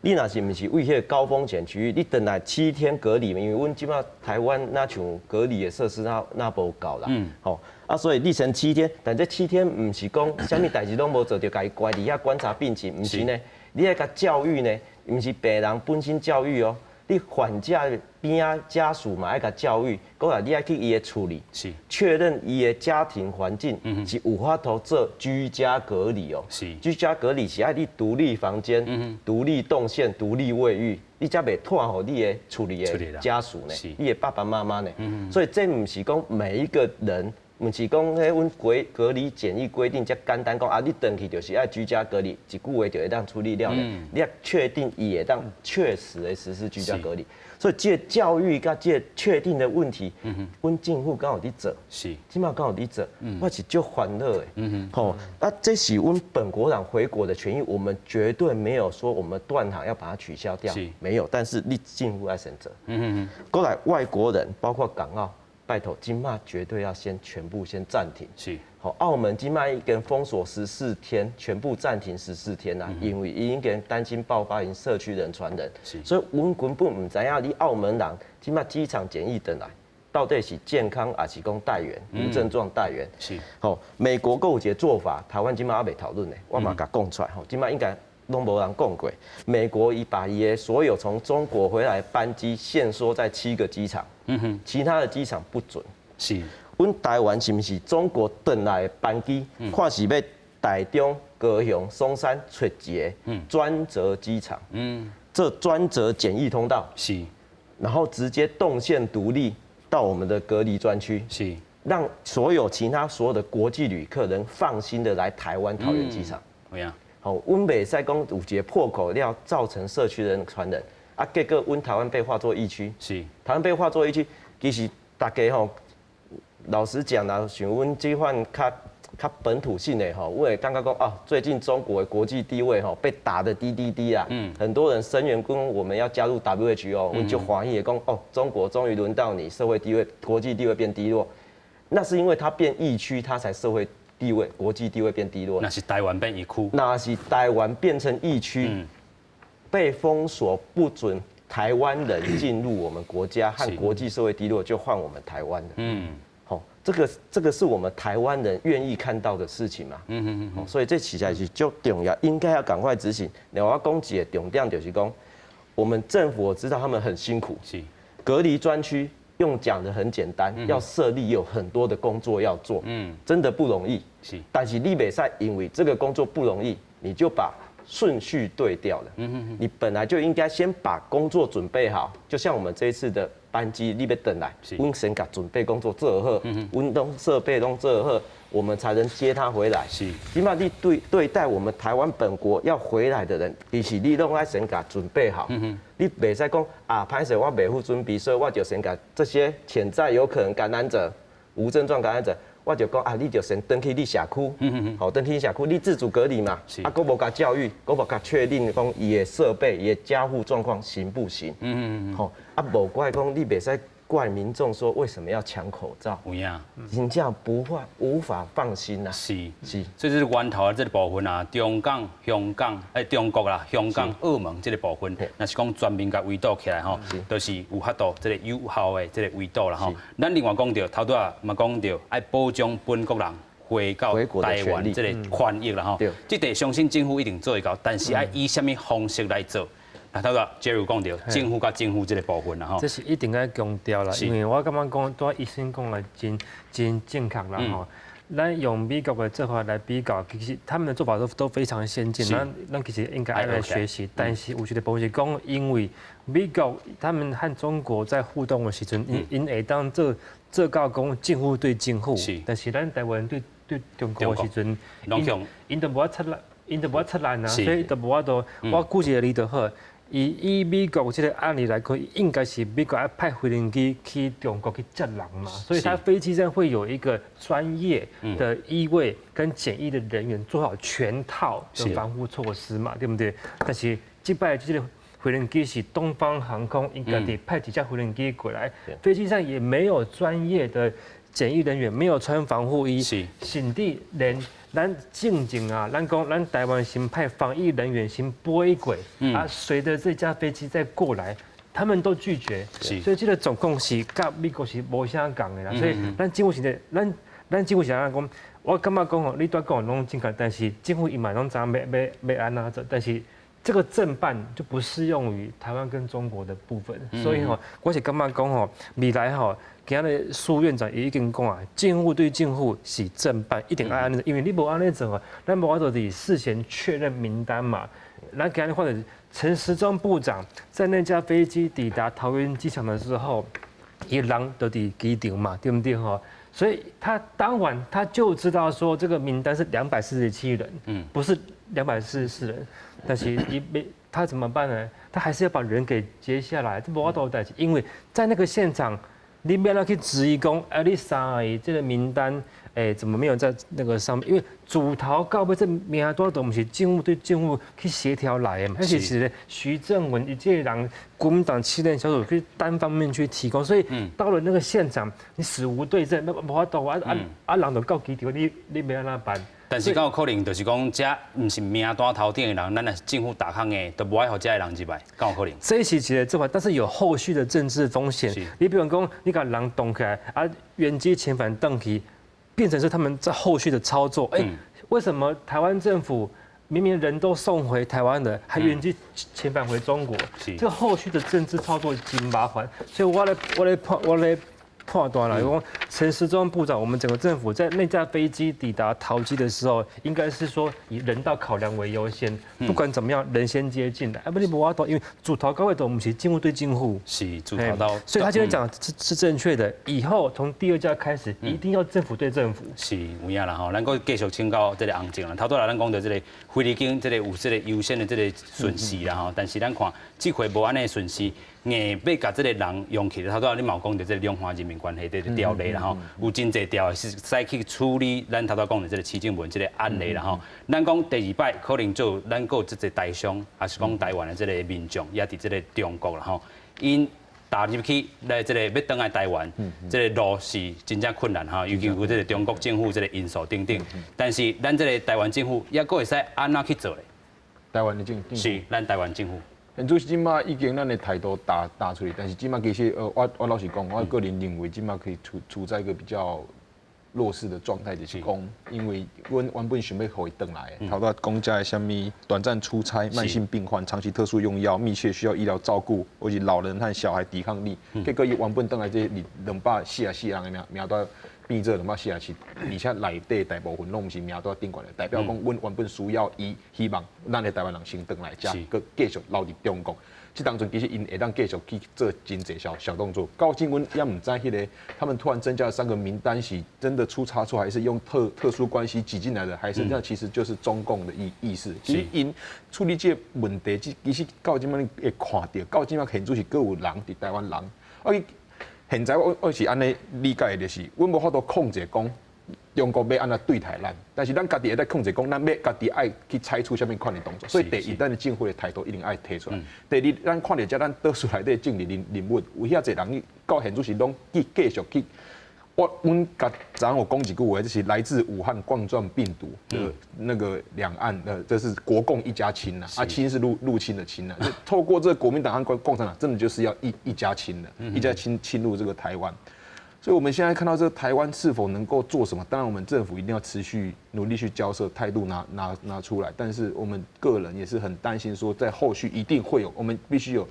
你若是毋是位彼個高風險區域，你轉來七天隔離，因為阮這馬台灣若像隔離的設施那無夠啦。吼啊，所以你先七天，但這七天毋是講啥物代誌攏無做，就共伊關佇遐觀察病情，毋是呢？你愛共教育呢，毋是病人本身教育哦。你患者邊仔家屬嘛愛共教育，過來你愛去伊的厝裡，確認伊的家庭環境是有法度做居家隔離哦。居家隔離是愛你獨立房間、獨立動線、獨立衛浴，你才袂傳予你的厝裡的家屬呢，你的爸爸媽媽呢。所以這毋是講每一個人，毋是講彼阮規隔離檢疫規定遮簡單講啊，你轉去就是愛居家隔離，一句話就會當處理了呢。你要確定伊會當確實的實施居家隔離，所以這個教育佮這個確定的問題，阮政府敢有佇做？這馬敢有佇做？我是足煩惱的。吼，啊，這是阮本國人回國的權益，我們絕對沒有說我們斷航要把它取消掉，沒有。但是你政府愛先做。過來外國人，包括港澳。拜託，這馬絕對要先全部先暫停。好，澳門這馬已經封鎖十四天，全部暫停十四天啦，因為伊已經擔心爆發𪜶社區人傳人。所以阮根本毋知影你澳門人這馬機場檢疫轉來，到底是健康抑是講帶原，無症狀帶原。好，美國閣有一個做法，台灣這馬猶未討論呢，我嘛共講出來吼，這馬應該攏無人講過。美國伊把伊的所有從中國回來的班機限縮在七個機場。其他的機場不准。阮台灣是毋是中國轉來的班機，看是欲台中、高雄、松山揣一个專責機場，這專責檢疫通道。然後直接動線獨立到我們的隔離專區。讓所有其他所有的國際旅客能放心的來台灣桃園機場。好，阮袂使講有一個破口，了造成社區人傳人。啊，結果阮台灣被劃作疫區，台灣被劃作疫區，其實大家吼，老實講啦，像阮這款較較本土性的吼，我會感覺講啊，最近中國的國際地位吼被打得低低低啊，很多人聲援講我們要加入 WHO，阮就歡喜的講哦，中國終於輪到你社會地位、國際地位變低落，那是因為它變疫區，它才社會地位、國際地位變低落。那是台灣變疫區。那是台灣變成疫區。被封鎖，不准台灣人進入我們國家和國際社會低落，就換我們台灣的。好，這個是我們台灣人願意看到的事情嘛？所以這實在是足重要，應該要趕快執行。另外我講一個重點就是講，我們政府我知道他們很辛苦，隔離專區用講的很簡單，要設立有很多的工作要做，真的不容易。但是你袂使因為這個工作不容易，你就把順序對調了。你本來就應該先把工作準備好，就像我們這一次的。班機你欲轉來，阮先共準備工作做好，阮攏設備攏做好，我們才能接他回來。起碼你對待我們台灣本國要回來的人，其實你攏愛先共準備好。你袂使講啊，歹勢我袂赴準備，所以我就先共這些潛在有可能感染者、無症狀感染者，我就講啊，你就先轉去你社區，好，轉去你社區，你自主隔離嘛，啊，閣無共教育，閣無共確定講伊的設備、伊的加護狀況行不行？好，啊，無怪講你袂使怪民眾說為什麼要搶口罩？有影，真正不會無法放心吶。所以這個源頭的這個部分啊，中港、香港、中國啦、香港、澳門這個部分，若是講全面共圍堵起來吼，就是有法度這個有效的這個圍堵啦吼。咱另外講著，頭拄仔嘛講著，愛保障本國人回到台灣這個權益啦吼。這塊相信政府一定做會到，但是愛以啥物方式來做？啊，頭拄 Jerry 講著，政府佮政府這個部分啦吼。這是一定愛強調啦，因為我感覺講，拄仔醫生講的真真正確啦吼。咱用美國的做法來比較，其實他們的做法都非常先進，咱其實應該愛來學習。但是有一個部分是講，因為美國他們和中國在互動的時陣，𪜶𪜶會當做到講政府對政府，但是咱台灣對中國的時陣，𪜶𪜶都無法出來，𪜶都無法出來啊，所以都無法度。我舉一個例就好。以美國這個案例來看，應該是美國愛派飛行機去中國去接人嘛，所以他飛機上會有一個專業的醫衛跟檢疫的人員做好全套的防護措施嘛，對不對？但是這擺這個飛行機是東方航空，𪜶家己派幾架飛行機過來，飛機上也沒有專業的檢疫人員，沒有穿防護衣，甚至連咱進前啊，咱講咱台灣先派防疫人員先飛過，啊，隨著這架飛機再過來，他們都拒絕，所以這個狀況是佮美國是無啥仝的啦。所以咱政府是咧，咱政府是按怎講？我感覺講吼，你拄講攏正確，但是政府伊嘛攏知影欲按怎做，但是這個政辦就不適用於台灣跟中國的部分，所以吼，我是感覺講吼，未來吼，今日蘇院長也已經講啊，政府對政府是政辦，一定愛按呢，因為你無按呢做，咱無法度佇事先確認名單嘛。咱今日或者陳時中部長在那架飛機抵達桃園機場的時候，伊人都佇機場嘛，對不對吼？所以他當晚他就知道說這個名單是247人，不是244人，但是伊沒他怎麼辦呢？他還是要把人給接下來，這無法度代誌，因為在那個現場，你欲按怎去質疑講，哎，你啥的這個名單，哎，怎麼沒有在那個上面？因為自頭到尾這名單都毋是政府對政府去協調來的嘛，彼是徐正文伊這個人，國民黨七人小組去單方面去提供，所以到了那個現場，你死無對證，那無法度啊啊啊！人就到機場，你欲按怎辦？但是敢有可能就是講，這毋是名單頭頂的人，咱若是政府逐項的，都無愛予這的人入來，敢有可能？這是一個做法，但是有後續的政治風險。你比如講，你共人擋起來，啊，原機遣返轉去，變成是他們在後續的操作。欸，為什麼台灣政府明明人都送回台灣的，還原機遣返回中國？這個後續的政治操作真麻煩。所以我咧判斷啦，講陳時中部長，我們整個政府在那架飛機抵達桃機的時候，應該是說以人道考量為優先，不管怎麼樣，人先接進來。啊，不你無法度，因為自頭到尾都毋是政府對政府，是自頭到，所以他今天講是正確的。以後從第二架開始，一定要政府對政府。是有影啦吼，咱閣繼續請教這個洪靜啦。頭拄仔咱講著這個菲律賓這個有這個優先的這個順序啦吼，但是咱看這回無按呢順序。硬欲共這個人用去，頭拄仔你嘛有講著這個兩岸人民關係這個條例啦吼，有真濟條是使去處理咱頭拄講的這個徐正文這個案例啦吼。咱講第二擺可能做咱閣這個台商，抑是講台灣的這個民眾，也佇這個中國啦吼，𪜶踏入去來這個欲轉來台灣，這個路是真正困難吼，尤其有這個中國政府這個因素等等。但是咱這個台灣政府抑閣會使按怎去做咧？台灣的政府是咱台灣政府。現主這馬已經咱的態度打出去，但是這馬其實我老實講，我個人認為這馬可以處在一個比較弱勢的狀態，就是講，因為阮原本想欲予伊轉來，頭拄講遮的啥物短暫出差、慢性病患、長期特殊用藥、密切需要醫療照顧，或是老人和小孩抵抗力，結果伊原本轉來這244人的名單，變做247，而且內底大部分攏毋是名單頂懸的，代表講阮原本需要伊希望咱的台灣人先轉來遮，閣繼續留佇中國。這當陣其實𪜶會當繼續去做真濟小小動作。到今阮也毋知彼个，他們突然增加了三個名單，是真的出差錯，還是用特殊關係擠進來的，還是那其實就是中共的意思。其實𪜶處理這個問題，這其實到這擺你會看著，到這擺現主是閣有人佇台灣人。啊，現在我是按呢理解的，就是阮無法度控制講中國欲按怎對待咱，但是咱家己會當控制講，咱欲家己愛去採取啥物款的動作。所以第一，咱的政府的態度一定愛提出來。第二，咱看著遮咱倒數內底政治人物，有遐濟人到現主時攏去繼續去。我阮共昨昏有講一句話，就是來自武漢冠狀病毒的那個兩岸，這是國共一家親吶，啊，親是入侵的侵吶，就透過這個國民黨和共產黨，真的就是要一家親的，一家親侵入這個台灣。所以我們現在看到這個台灣是否能夠做什麼？當然，我們政府一定要持續努力去交涉，態度拿出來。但是我們個人也是很擔心，說在後續一定會有，我們必須有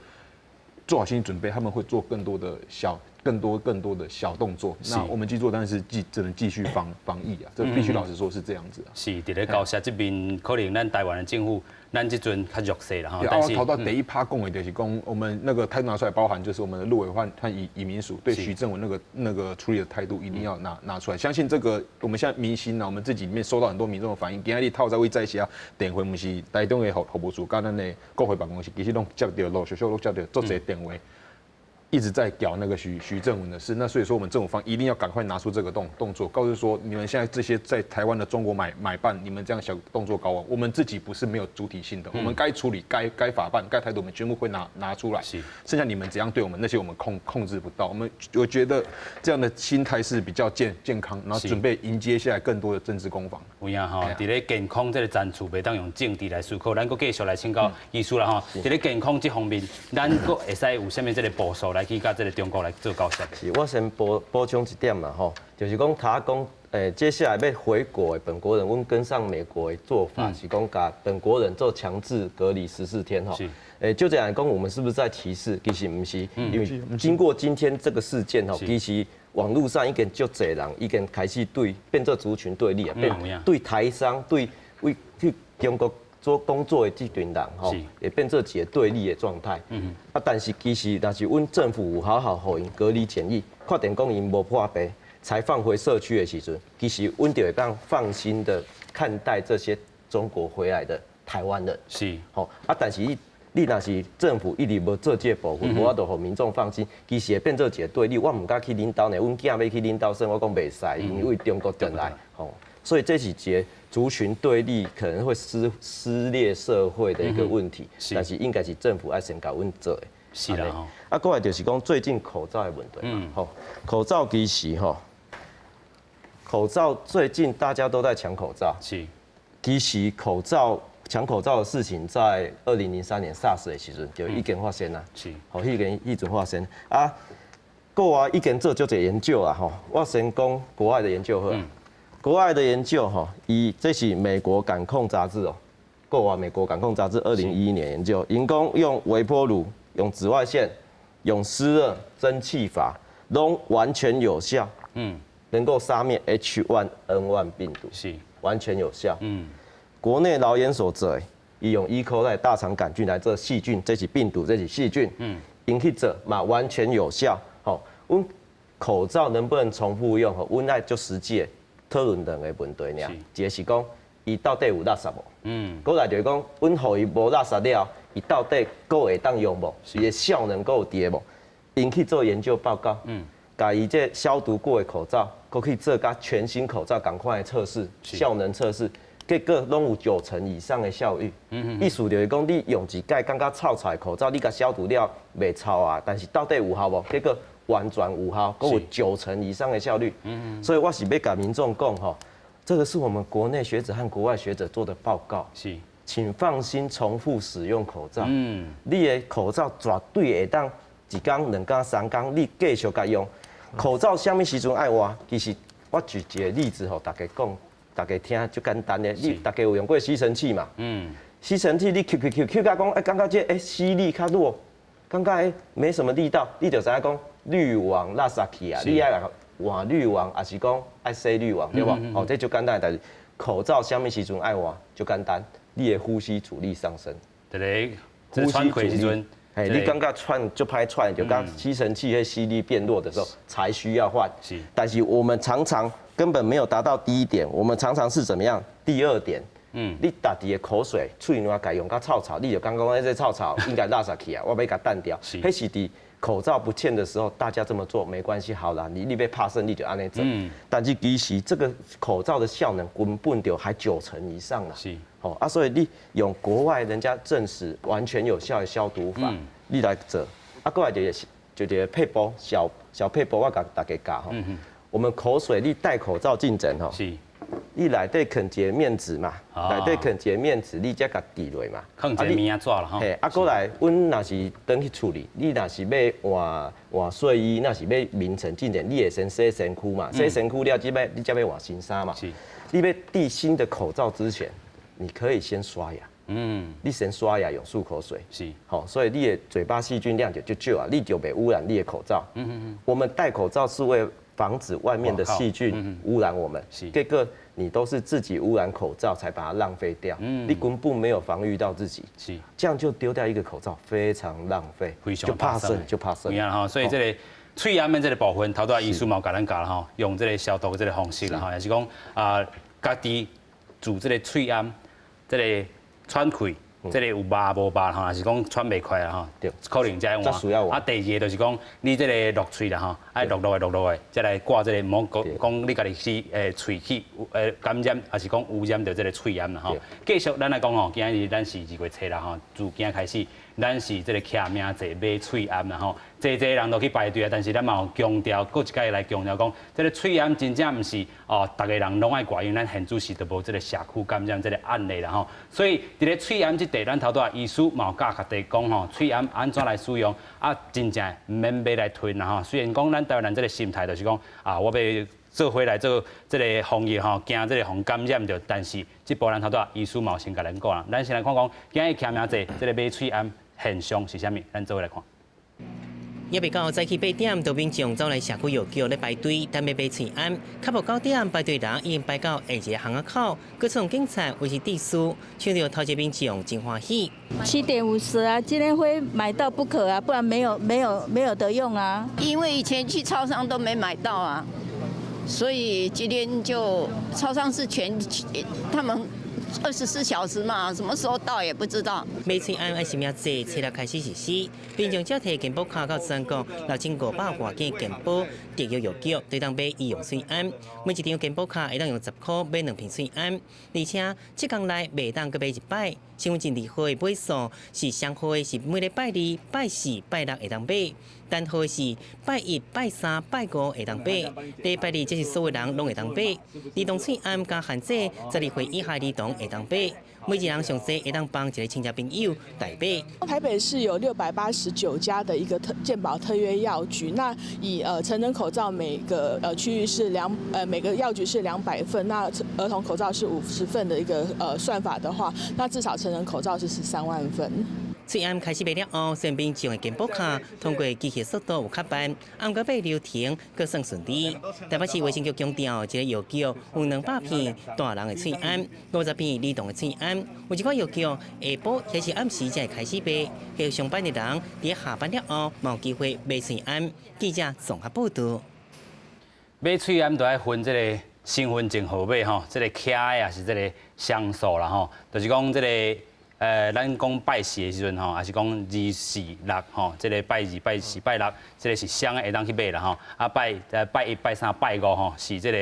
做好心理準備，他們會做更多的小、更多、更多的小動作。那我們去做，但是只能繼續防疫啊，這必須老實說是這樣子啊。是，佇咧交涉這邊，可能咱台灣的政府，咱這陣較弱勢啦吼。但是頭拄第一 part 講的就是講，我們那個態度拿出來，包含就是我們的陸委會和移民署對徐正文那個處理的態度一定要拿出來。相信這個我們現在民心呢，我們自己裡面收到很多民眾的反應。今仔日透早位在寫電話，毋是台中的服務處，佮咱的國會辦公室，其實攏接著，陸陸續續攏接著足濟電話，一直在屌那個徐正文的事。那所以說我們政府方一定要趕快拿出這個動作，告訴說你們現在這些在台灣的中國買辦，你們這樣小動作搞我，我們自己不是沒有主體性的，我們該處理、該法辦、該態度，我們全部會拿出來。剩下你們怎樣對我們那些，我們控制不到。我覺得這樣的心態是比較健康，然後準備迎接下來更多的政治攻防。有影吼，佇咧健康這個層次，袂當用政治來思考。咱閣繼續來請教醫師啦吼。佇咧健康這方面，咱閣會使有啥物這個步數來去佮這個中國來做交涉？是，我先補充一點啦吼，就是講頭講，接下來欲回國的本國人，阮跟上美國的做法，是講共本國人做強制隔離14天吼。就這樣講，我們是不是在歧視？其實毋是，因為經過今天這個事件吼，其實網路上已經足濟人已經開始對變做族群對立啊，變對台商對為去中國做工作的這群人吼，會變做一個對立的狀態。啊，但是其實若是阮政府有好好予𪜶隔離檢疫，確定講𪜶無破病，才放回社區的時陣，其實阮就會當放心的看待這些中國回來的台灣人。吼啊，但是你若是政府一直無做這個部分，無法度予民眾放心，其實會變做一個對立。我毋敢去恁兜呢，阮囝欲去恁兜耍，我講袂使，因為中國轉來，吼，所以這是一個族群對立，可能會撕裂社會的一個問題。但是應該是政府愛先共阮做的。是啦，啊，過來就是講最近口罩的問題嘛，吼，口罩其實吼，口罩最近大家都在搶口罩。其實口罩。搶口罩的事情，在2003年 SARS 的時陣就已經發生啦。吼，彼陣發生啊，國外已經做足濟研究啊，吼。我先講國外的研究好。國外的研究吼，伊這是美國感控雜誌哦，國外美國感控雜誌2011年研究，𪜶講用微波爐、用紫外線、用濕熱蒸汽法，攏完全有效。能夠殺滅 H1N1 病毒。完全有效。國內癆研所做，伊用 E. coli 大腸桿菌來做細菌，這是病毒，這是細菌。𪜶去做嘛，完全有效。吼，阮口罩能不能重複用？吼，阮愛足實際討論兩個問題爾。一個是講，伊到底有垃圾無？過來就是講，阮予伊無垃圾了，伊到底閣會當用無？伊的效能閣有佇無？𪜶去做研究報告。共伊這消毒過的口罩，閣去做佮全新口罩仝款的測試，效能測試。結果攏有九成以上的效率。意思就是講，你用一擺感覺臭臭的口罩，你共消毒了袂臭啊，但是到底有效無？結果完全有效，閣有九成以上的效率。所以我是欲共民眾講吼，這個是我們國內學者和國外學者做的報告。請放心重複使用口罩。你的口罩絕對會當一工、兩工、三工，你繼續共用。口罩啥物時陣愛換？其實我舉一個例子予大家講。大家聽足簡單的，你大家有用過吸塵器嘛？吸塵器你吸吸吸吸甲講，感覺這吸力較弱，感覺沒什麼力道，你就知影講濾網垃圾去啊，你愛換濾網，抑是講愛洗濾網，對無？哦，這足簡單的代誌。口罩啥物時陣愛換？足簡單，你的呼吸阻力上升。這個喘氣時陣，嘿，你感覺喘足歹喘，就講吸塵器彼吸力變弱的時候，才需要換。但是我們常常根本沒有達到第一點，我們常常是怎麼樣？第二點。你家己的口水，喙瀾共用甲臭臭，你就感覺講這臭臭應該垃圾去啊，我欲共歕掉。彼是佇口罩不見的時候，大家這麼做沒關係，好啦，你欲拍算，你就按呢做。但是其實這個口罩的效能根本就還90%以上啦。吼啊，所以你用國外人家證實完全有效的消毒法，你來做。啊，過來就是就一個撇步，小小撇步，我共大家教吼。我們口水，你戴口罩進前吼。你內底囥一個面紙嘛，內底囥一個面紙，你才共滴落嘛。囥一個棉仔紙啦吼。嘿，啊，過來，阮若是轉去厝裡，你若是欲換換睡衣，若是欲眠床進前，你會先洗身軀嘛，洗身軀了，這欲你才欲換新衫嘛。你欲戴新的口罩之前，你可以先刷牙。你先刷牙用漱口水。好，所以你的嘴巴細菌量就就少啊，你就袂污染你的口罩。我們戴口罩是為防止外面的細菌污染我們。結果你都是自己污染口罩，才把它浪費掉。你根本沒有防禦到自己。這樣就丟掉一個口罩，非常浪費。就拍算，就拍算。吼，所以這個喙罨的這個部分，頭拄仔醫師嘛有共咱教啦吼，用這個消毒的這個方式啦吼，也是講啊，家己煮這個喙罨，這個喘氣。這個有肉無肉吼，還是講喘袂快啦吼，可能才愛換。啊，第二個就是講，你這個落喙啦吼，愛落落來落落來，再來掛這個，毋好講講你家己是喙齒感染，抑是講污染著這個喙罨啦吼。繼續咱來講吼，今日咱是2月7日吼，自今開始，咱是這個簽名制買喙罨啦吼，濟濟人都去排隊啊，但是咱嘛有強調，閣一擺來強調講，這個喙罨真正毋是哦，逐个人攏愛掛，因為咱現主時都無這個社區感染這個案例啦吼，所以佇咧喙罨這塊，咱頭拄仔醫師嘛有教大家講吼，喙罨按怎來使用啊，真正毋免買來吞啦吼。雖然講咱台灣人這個心態就是講啊，我欲做伙來做這個防疫吼，驚這個予感染著，但是這部咱頭拄仔醫師嘛有先共咱講啦，咱先來看講，今日簽名制這個買喙罨現象是啥物？咱做伙來看。猶未到早起8點，就民眾走來社區藥局咧排隊，等欲買喙罨。較無9點，排隊人已經排到下一個巷仔口。閣創警察維持秩序，搶著頭一民眾真歡喜。 7點50啊，今天非買到不可啊，不然沒有沒有沒有得用啊。因為以前去超商都沒買到啊，所以今天就超商是全他們24小時嘛，什麼時候到也不知道。買喙罨按實名制，初六開始實施，民眾只提健保卡到全國6500外間健保特約藥局，會當買醫用喙罨。每一張健保卡會當用10塊買兩片喙罨，而且7天內袂當閣買一擺。身份證二號的碼數是雙號的，是每禮拜二、拜四、拜六會當買；單號是拜一、拜三、拜五會當買。禮拜二則是所有人攏會當買。兒童喙罨佮限制12歲以下兒童會當買。每一人上濟會當幫一個親戚朋友代買。台北市有689家的一個特健保特約藥局，那以成人口罩每個區域是兩每個藥局是200份，那兒童口罩是50份的一個算法的話，那至少成人口罩是13萬份。喙罨開始賣了後，雖然民眾的健保卡通過機器速度有較慢，毋過買流程閣算順利。台北市衛生局強調，這個藥局有200片大人的喙罨，50片兒童的喙罨。有一寡藥局下晡或是暗時才會開始賣，予上班的人佇下班了後，有機會買喙罨。記者綜合報道。買喙罨都愛分這個身份證號碼吼，這個徛的抑是這個雙數啦吼，就是講這個。咱講拜四的時陣吼，抑是講二四六吼，這個拜二、拜四、拜六，這個是雙的會當去買啦吼。啊，拜一、拜三、拜五吼，是這個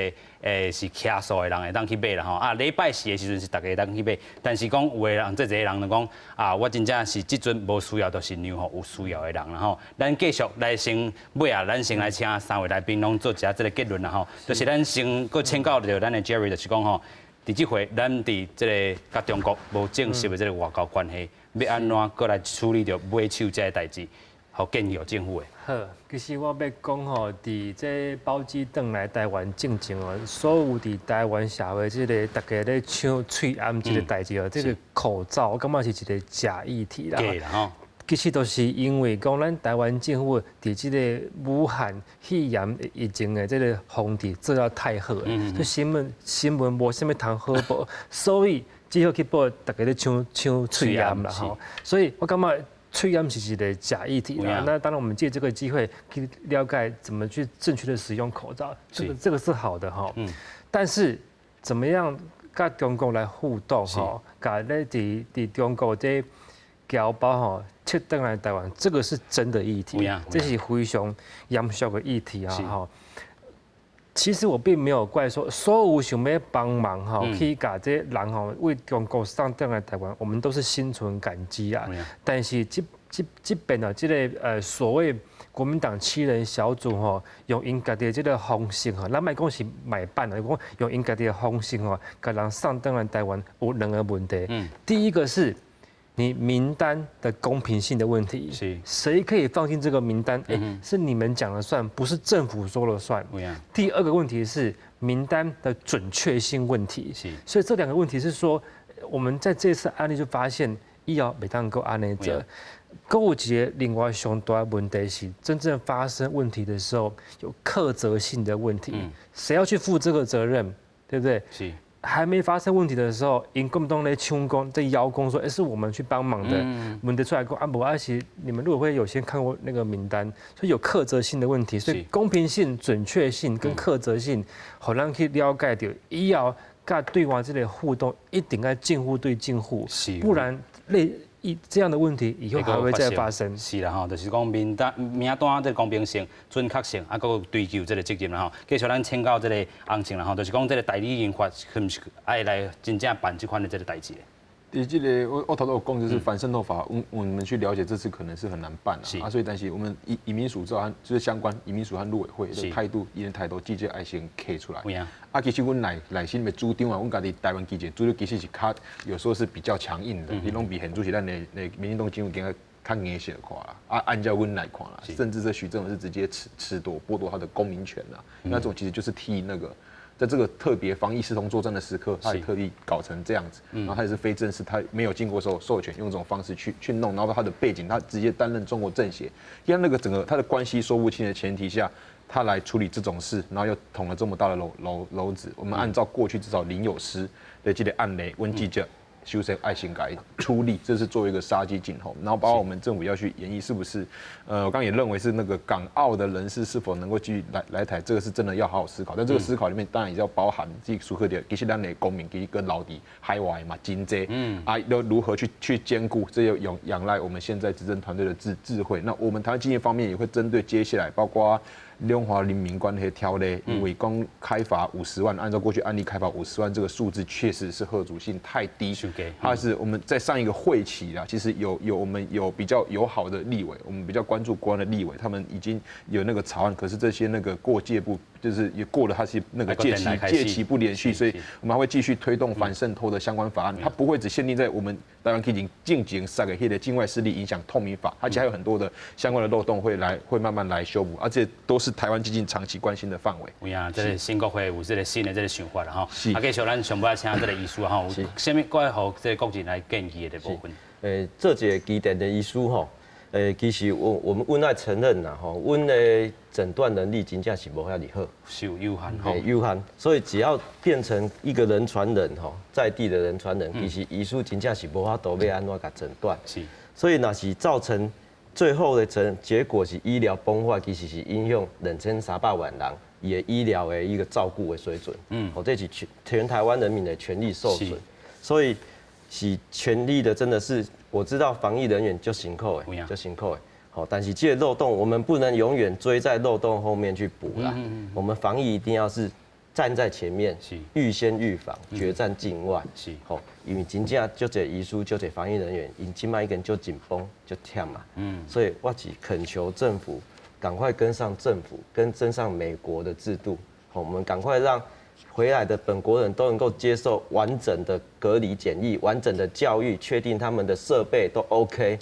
是徛數的人會當去買啦吼。啊，禮拜四的時陣是逐家會當去買，但是講有的人，這濟人就講啊，我真正是這陣無需要，就是讓予有需要的人啦吼。咱繼續來先尾啊，咱先來請三位來賓攏做一下這個結論啦吼。就是咱先閣請教著咱的 Jerry，就是講吼。佇這回，咱佇這個佮中國無正式的這個外交關係，欲按怎閣來處理著買手這個代誌，予建議政府的。好，其實我欲講吼，佇這包機轉來台灣進前哦，所有佇台灣社會這個大家咧搶喙罨這個代誌哦，這個口罩，我感覺是一個假議題啦。假啦吼。其實都是因為講咱台灣政府佇這个武漢肺炎疫情的這个防治做得太好，所以新聞無啥物通好報，所以只好去報大家咧搶搶喙罨啦吼。所以我感覺喙罨是一個假議題啦。那當然，我們借這個機會去了解怎麼去正確的使用口罩，這個是好的哈。但是怎麼樣佮中國來互動吼？共咧佇中國這僑胞吼，撤轉來台灣，這個是真的議題，這是非常嚴肅的議題啊！吼，其實我並沒有怪說所有想欲幫忙吼，去共這人吼為中國送轉來台灣，我們都是心存感激啊。但是這邊啊，這个所謂國民黨七人小組吼，用𪜶家己的這个方式吼，咱莫講是買辦啊，講用𪜶家己的方式吼，共人送轉來台灣有兩個問題。第一個是你名單的公平性的問題，誰可以放進這個名單？欸，是你們講了算，不是政府說了算。第二個問題是名單的準確性問題。所以這兩個問題是說，我們在這次案例就發現，以後袂當閣按呢做。閣有一个另外上大的問題是，真正發生問題的時候，有課責性的問題，誰要去負這個責任？對不對？是。還沒發生問題的時候，𪜶國民黨咧搶講在邀功說，欸，是我們去幫忙的。問題出來講啊，無啊是你們陸委會有先看過那個名單，所以有課責性的問題，所以公平性、準確性跟課責性，予咱去了解著，以後佮對外這个互動一定愛政府對政府，不然類一這樣的問題以後還會再發生。是啦吼，就是講名單這个公平性、準確性，啊，閣有追究這个責任啦吼。繼續咱請教這个洪靜啦吼，就是講這个代理人法是毋是愛來真正辦這款的這个代誌？佇這个我頭拄有講就是反滲透法，我們去了解這次可能是很難辦啊，所以但是我們移民署之後，就是相關移民署和陸委會的態度，𪜶的態度直接愛先提出來。啊，其實阮內心的主張啊，阮家己台灣基進主張其實是較有時候是比較強硬的，伊攏比現主是咱的民進黨政府較較硬小看啦。啊，按照阮來看啦，甚至這許政是直接褫奪剝奪他的公民權啦，那種其實就是替那個。在這個特別防疫視同作戰的時刻，他也特地搞成這樣子，然後他也是非正式，他沒有經過授權，用這種方式去弄，然後他的背景，他直接擔任中國政協，因為那個整個他的關係說不清的前提下，他來處理這種事，然後又捅了這麼大的簍子，我們按照過去至少林友詩的這個案例，阮記者首先愛先共出力，這是作為一個殺雞儆猴，然後包括我們政府要去研議是不是，我剛剛也認為是那個港澳的人士是否能夠繼續來台，這個是真的要好好思考。但這個思考裡面當然也要包含這個蘇克的，其實咱的公民其實跟老底海外嘛，真濟，啊，要如何去兼顧，這要仰賴我們現在執政團隊的智慧。那我們台灣經濟方面也會針對接下來，包括兩岸人民關係條例，因為講開罰五十萬，按照過去案例開罰五十萬這個數字，確實是嚇阻性太低。它是我們在上一個會期啊，其實有我們有比較友好的立委，我們比較關注國安的立委，他們已經有那個草案，可是這些那個過界不就是也過了，它是那個屆期不連續，所以我們還會繼續推動反滲透的相關法案，它不會只限定在我們台灣已經進行三個的境外勢力影響透明法，而且還有很多的相關的漏洞會慢慢來修補，而且都是台灣基進長期關心的範圍。有影，這个新國會有這个新的這个想法啦吼。啊，繼續咱上尾請這个醫師吼，有啥物閣予這个國人來建議的部分？做一个基進的醫師吼，其實我們愛承認啦吼，阮的診斷能力真正是無遐爾好，是有限吼，有限。所以只要變成一個人傳人吼，在地的人傳人，其實醫師真正是無法度欲按怎共診斷。所以若是造成最後的成結果是醫療崩壞，其實是影響2300萬人伊的醫療的一個照顧的水準。哦，這是全台灣人民的權利受損，所以是全力的，真的是我知道防疫人員足辛苦的，足辛苦的。好，但是這個漏洞，我們不能永遠追在漏洞後面去補啦。我們防疫一定要是站在前面，預先預防，決戰境外。好，因為真正足濟醫師、足濟防疫人員，𪜶這擺已經足緊繃、足忝嘛。所以我只懇求政府趕快跟上政府，跟上美國的制度。好，我們趕快讓回來的本國人都能夠接受完整的隔離檢疫、完整的教育，確定他們的設備都 OK，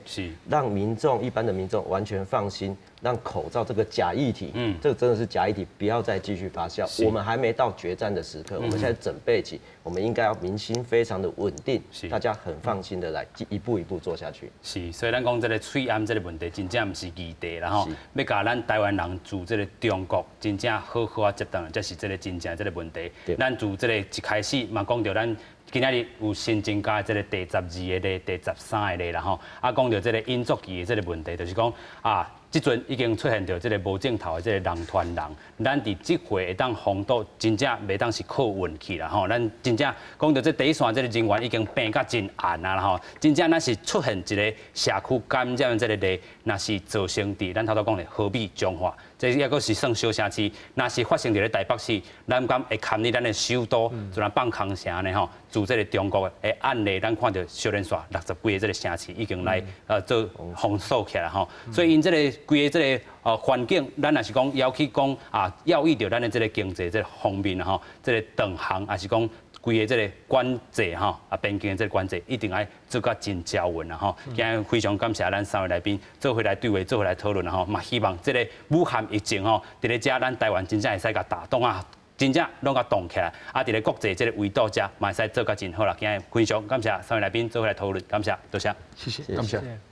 讓民眾一般的民眾完全放心，讓口罩這個假議題，這個真的是假議題，不要再繼續發酵。我們還沒到決戰的時刻，我們現在準備起，我們應該要民心非常的穩定，大家很放心的來一步一步做下去。是，所以咱講這個喙罨這個問題，真正毋是議題啦吼。欲共咱台灣人駐這個中國，真正好好仔接待，才是這個真正這個問題。咱自這個一開始嘛講著咱今仔日有新增加這個第12個例、第13個例啦吼。啊，講著這個隱足期的這個問題，就是講啊，這陣已經出現著這個無症頭的這個人傳人，咱佇這回會當防堵，真正袂當是靠運氣啦吼。咱真正講著這第一線這個人員已經病甲真絚啊啦吼。真正若是出現一個社區感染這個例，若是造成佇咱頭拄講的河北彰化，這抑閣是算小城市，若是發生佇咧台北市，咱敢會堪你咱的首都，就若放空城按呢吼？自這個中國的案例，咱看著小連紲60幾個這個城市已經來做封鎖起來吼，所以𪜶這個規个這個環境，咱若是講要去講啊，要益著咱的這個經濟這個方面吼，這個斷航，抑是講規個這個管制吼，啊邊境的這個管制，一定愛做甲真周勻啊吼。今日非常感謝咱三位來賓做伙來對話，做伙來討論吼，嘛希望這個武漢疫情吼，佇咧遮咱台灣真正會使共打擋啊。真正攏共擋起來，啊！佇咧國際這個圍堵遮，嘛會使做甲真好啦。今日非常感謝三位來賓做伙來討論，感謝，多謝。謝謝，感謝。